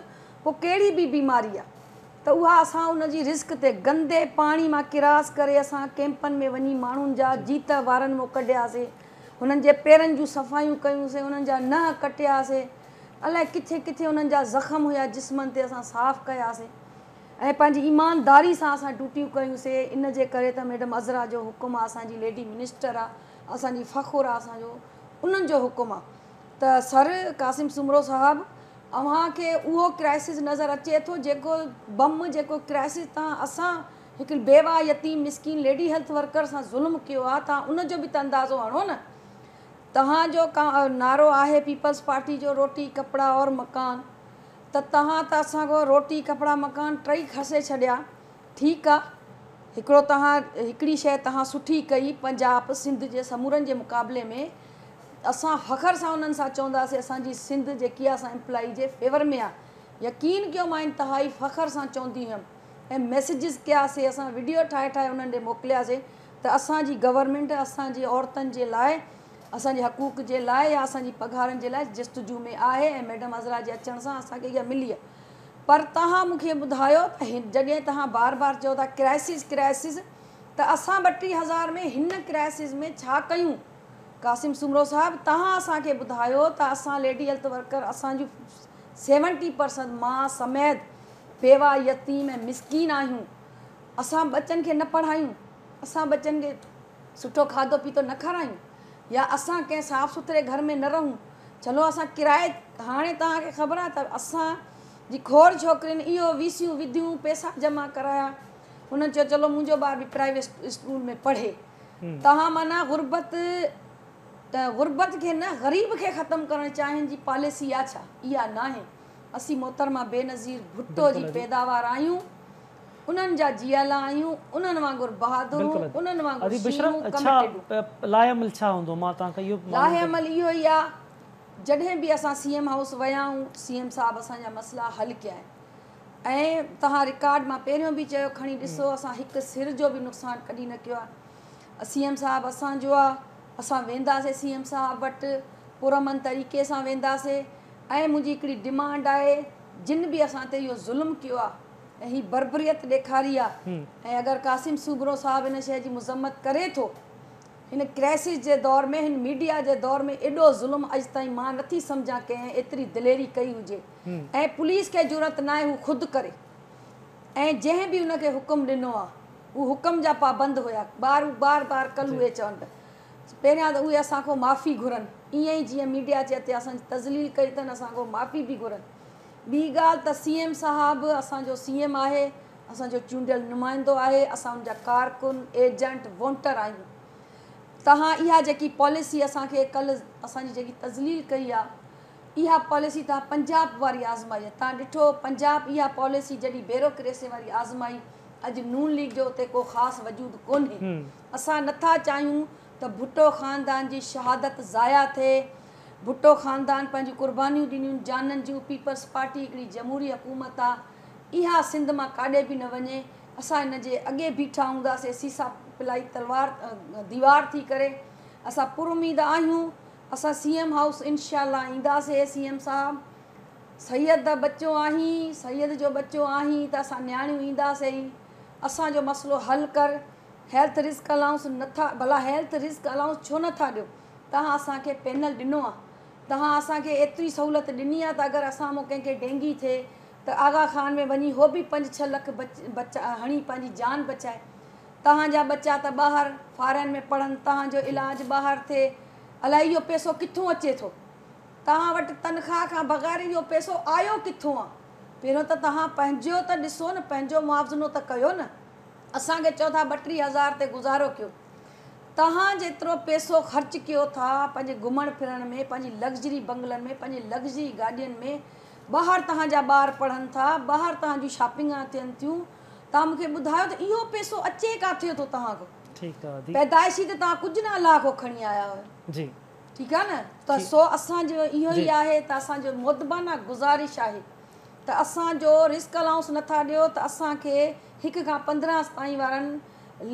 پوء ڪهڙي به بيماري آ ته اها اسان ان جي رسڪ تي گندي پاڻي مان ڪراس ڪري اسان ڪيمپن ۾ وڃي ماڻهن جا جيت وارن مون ڪڍياسي هنن جي پيرن جون صفايون ڪيون سي انهن جا ننهن ڪٽياسي الائي ڪٿي ڪٿي انهن جا زخم هيا جسمن تي اسان صاف ڪياسي ۽ پنهنجي ايمانداري سان اسان ڊيوٽيون ڪيون سي ان جي ڪري ته ميڊم عذرا جو حڪم آ اسان جي ليڊي منسٽر آ اسان جي فخر آ اسان جو انهن جو حڪم آ ته سر قاسم سومرو صاحب اوهان کي اهو ڪرائسز نظر اچي ٿو جيڪو بم جيڪو ڪرائسز توهان اسان هڪ بيواهه يتيم مسڪين ليڊي هيلٿ ورڪر سان ظلم ڪيو آ توهان ان جو به ته اندازو هڻو نه توهان جو نعرو آهي پيپلز پارٽي جو روٽي ڪپڙا اور مڪان ته توهان ته اسان کان روٽي ڪپڙا مڪان ٽئي کسي ڇڏيا ٺيڪ آ هڪڙو توهان هڪڙي شئي توهان سٺي ڪئي پنجاب سنڌ جي سمورن جي مقابلي ۾ اسان فخر سان انهن سان چونداسين اسان جي سنڌ جيڪي آ اسان ايمپلائي جي فيور ۾ آ يقين ڪيو مان انتهائي فخر سان چوندي هيم ۽ ميسيجز ڪياسي اسان وڊيو ٺاهي ٺاهي انهن ڏي موڪلياسي ته اسان جي گورنمينٽ اسان جي عورتن جي لاء اسان جي حقوق جي لاء يا اسان جي پگهارن جي لاء جستجو ۾ آهي ۽ ميڊم عذرا جي اچڻ سان اسان کي اها ملي آ پر توهان مون کي ٻڌايو ته جڏهن توهان بار بار چئو ٿا ڪرائسز ڪرائسز ته اسان 32 هزار ۾ هن ڪرائسز ۾ ڇا ڪيون قاسم سومرو صاحب توهان اسان کي ٻڌايو ته اسان ليڊي هيلٿ ورڪر اسان جون سيونٽي پرسنٽ مان سميت بيواه يتيم ۽ مسڪين آهيون اسان ٻچن کي نه پڙهايون اسان ٻچن کي سٺو کاڌو پيتو نه کارايون يا اسان ڪنهن صاف سٿري گهر ۾ نه رهون چلو اسان ڪرائي هاڻي توهان کي خبر آهي ته اسان جي کوڙ ڇوڪرين اهو ويسيون وڌيون پئسا جمع ڪرايا انهن چيو چلو منهنجو ٻار به پرائيويٽ اسڪول ۾ پڙهي توهان معنيٰ غربت ته غربت کي نه غريب کي ختم ڪرڻ چاهين جي پاليسي آ ڇا؟ اها ناهي. اسين محترمه بينظير ڀٽو جي پيداوار آهيون، انهن جا جيالا آهيون، انهن وانگر بهادر هون، انهن وانگر شينهن هون، ڪميٽيڊ هون. لاهه عمل ڇا هوندو؟ مان توهان کان اهو لاهه عمل اهو ئي آ جڏهن به اسان سي ايم هائوس ويا آهيون سي ايم صاحب اسان جا مسئلا حل ڪيا آهن. ۽ توهان رڪارڊ مان پهريون به چيو کڻي ڏسو اسان هڪ سر جو به نقصان ڪڏهن نه ڪيو آهي سي ايم صاحب اسان جو آهي اسان وينداسي سي ايم صاحب وٽ پرامن طريقي سان وينداسي ۽ منهنجي هڪڙي ڊمانڊ آهي جن به اسان تي اهو ظلم ڪيو آهي ۽ هي بربريت ڏيکاري آهي ۽ اگر قاسم سومرو صاحب ان شيء جي مذمت ڪري ٿو هن ڪرائسس جي دور ۾ هن ميڊيا جي دور ۾ ايڏو ظلم اڄ تائين مان نٿي سمجهان ڪنهن ايتري دليري ڪئي هجي ۽ پوليس کي جرئت ناهي هو خود ڪري ۽ جنهن به ان کي حڪم ڏنو آ هو حڪم جا پابند هيا بار بار بار ڪل اهي چون پيا پهريان ته اهي اسان کان معافي گهرن ائين ئي جيئن ميڊيا جي هتي اسان جي تذليل ڪئي اٿن اسان کان معافي به گهرن ٻي ڳالهه ته سي ايم صاحب اسان جو سي ايم آهي اسان جو چونڊيل نمائندو آهي، اسان ان جا ڪارڪن، ايجنٽ، وونٽر آهيون. توهان اها جيڪي پاليسي اسان کي ڪلهه اسان جي جيڪي تذليل ڪئي آهي، اها پاليسي توهان پنجاب واري آزمائي آهي. توهان ڏٺو پنجاب اها پاليسي جڏهن بيروڪريسي واري آزمائي، اڄ نون ليگ جو اتي ڪو خاص وجود ڪونهي. اسان نٿا چاهيون ته ڀٽو خاندان جي شهادت ضايع ٿئي. ڀٽو خاندان پنهنجون قربانيون ڏنيون جانن جون، پيپلز پارٽي هڪڙي جمهوري حڪومت آهي، اها سنڌ مان ڪاڏي به نه وڃي، اسان ان جي اڳي بيٺا هونداسين، سيسا پلائي تلوار ديوار ٿي ڪري، اسان پر اميد آهيون، اسان سي ايم هائوس انشاء الله اينداسي، سي ايم صاحب سيد دا ٻچو آهين، سيد جو ٻچو آهين ته اسان نياڻيون اينداسي ئي، اسان جو مسئلو حل ڪر، هيلٿ رسڪ الائونس نٿا ڀلا هيلٿ رسڪ الائونس ڇو نٿا ڏيو، توهان اسان کي پينل ڏنو آ، توهان اسان کي ايتري سهولت ڏني آ ته اگر اسان مون ڪنهن کي ڊينگي ٿئي ته آغا خان ۾ وڃي هو به پنج ڇهه لک بچا هڻي پنهنجي جان بچائي. توهان جا ٻچا ته ٻاهر فارين ۾ پڙهن، توهان جو علاج ٻاهر ٿئي، الائي اهو پئسو ڪٿون اچي ٿو؟ توهان وٽ تنخواهه کان بغير اهو پئسو آيو ڪٿون آ؟ پهريون ته توهان پنهنجو ته ڏسو نه، پنهنجو موازنو ته ڪيو نه. اسان کي چئو ٿا 32 هزار تي گذارو ڪيو. توهان جيترو پئسو خرچ ڪيو ٿا پنهنجي گهمڻ ڦرڻ ۾، پنهنجي لگزري بنگلن ۾، پنهنجي لگزري گاڏين ۾، ٻاهر توهان جا ٻار پڙهن ٿا، ٻاهر توهان جون شاپنگان ٿين ٿيون، توهان مون کي ٻڌايو ته اهو پئسو اچي ڪاٿي ٿو توهان کان؟ ٺيڪ آ ادي. پيدائشي ته توهان ڪجهه نه الله کان کڻي آيا آهيو. جي. ٺيڪ آ نه ته سو اسان جو اهو ئي آهي ته اسان جو مودبانه گذارش آهي ته اسان جو رسڪ الائونس نٿا ڏيو ته اسان کي هڪ کان 15 تائين وارن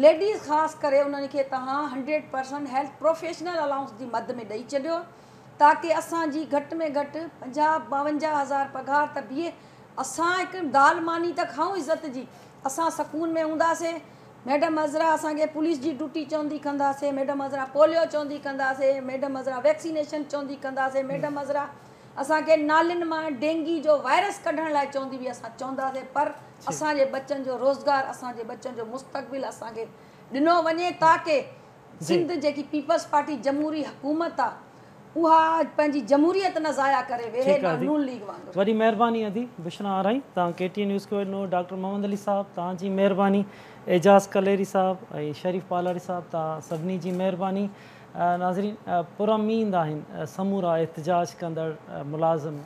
ليڊيز خاص ڪري انهن کي توهان 100% هيلٿ پروفيشنل الائونس جي مد ۾ ڏئي ڇڏيو تاڪه اسان جي گهٽ ۾ گهٽ 50 52 هزار پگهار ته بيهي اسان هڪ دال ماني ته کائون عزت جي اسان سڪون ۾ هونداسي ميڊم عذرا اسان کي پوليس جي ڊيوٽي چوندي ڪنداسي ميڊم عذرا پوليو چوندي ڪنداسي ميڊم عذرا ويڪسينيشن چوندي ڪنداسي ميڊم عذرا اسان کي نالين مان ڊينگي جو وائرس ڪڍڻ لاء چوندي به اسان چونداسي پر اسان جي ٻچن جو روزگار اسان جي ٻچن جو مستقبل اسان کي ڏنو وڃي تاڪه سنڌ جيڪي پيپلز پارٽي جمهوري حڪومت آ اها پنهنجي جمهوريت نه ضايع ڪري ويهي ٺيڪ نه آ ادي نون ليگ وانگر. وڏي مهرباني ادي بشريٰ آرائين توهان ڪي ٽي اين نيوز کي ڏنو ڊاڪٽر محمد علي صاحب توهان جي مهرباني اعجاز ڪليري صاحب ۽ شريف پالاري صاحب توهان سڀني جي مهرباني ناظرين پراميد آهن سمورا احتجاج ڪندڙ ملازم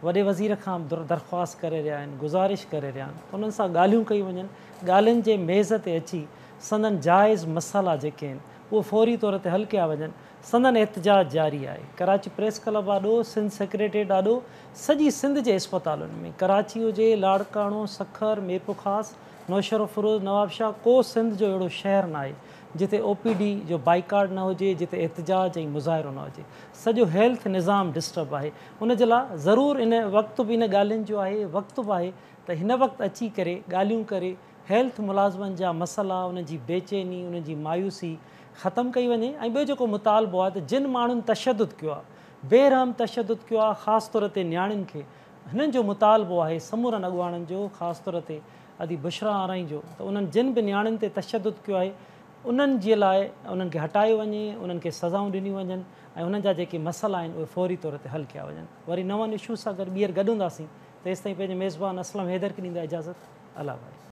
وڏي وزير کان به درخواست ڪري رهيا آهن گذارش ڪري رهيا آهن ته انهن سان ڳالهيون ڪيون وڃن ڳالهين جي ميز تي اچي سندن جائز مسئلا جيڪي آهن اهي فوري طور تي حل ڪيا وڃن سندن احتجاج جاري آهي. ڪراچي پريس ڪلب آڏو، سنڌ سيڪريٽريٽ آڏو، سڄي سنڌ جي اسپتالن ۾ ڪراچي هجي، لاڙڪاڻو، سکر، ميرپورخاص، نوشهروفيروز، نوابشاهه ڪو سنڌ جو اهڙو شهر ناهي جتي او پي ڊي جو بائيڪاٽ نه هجي، جتي احتجاج ۽ مظاهرو نه هجي. سڄو هيلٿ نظام ڊسٽرب آهي. ان جي لاء ضرور ان وقت به ان ڳالهين جو آهي، وقت به آهي ته هن وقت اچي ڪري ڳالهيون ڪري هيلٿ ملازمن جا مسئلا، انهن جي بيچيني، انهن جي مايوسي ختم ڪئي وڃي ۽ ٻيو جيڪو مطالبو آهي ته جن ماڻهن تشدد ڪيو آهي، بي رحم تشدد ڪيو آهي خاص طور تي نياڻين کي، هنن جو مطالبو آهي سمورن اڳواڻن جو خاص طور تي ادي بشريٰ آرائين جو ته انهن جن به نياڻين تي تشدد ڪيو آهي انهن جي لاء انهن کي هٽايو وڃي، انهن کي سزائون ڏنيون وڃن ۽ انهن جا جيڪي مسئلا آهن اهي فوري طور تي حل ڪيا وڃن. وري نون اشوز سان گڏ ٻيهر گڏ هونداسين تيستائين پنهنجي ميزبان اسلم حيدر کي ڏيندا اجازت. الله حافظ.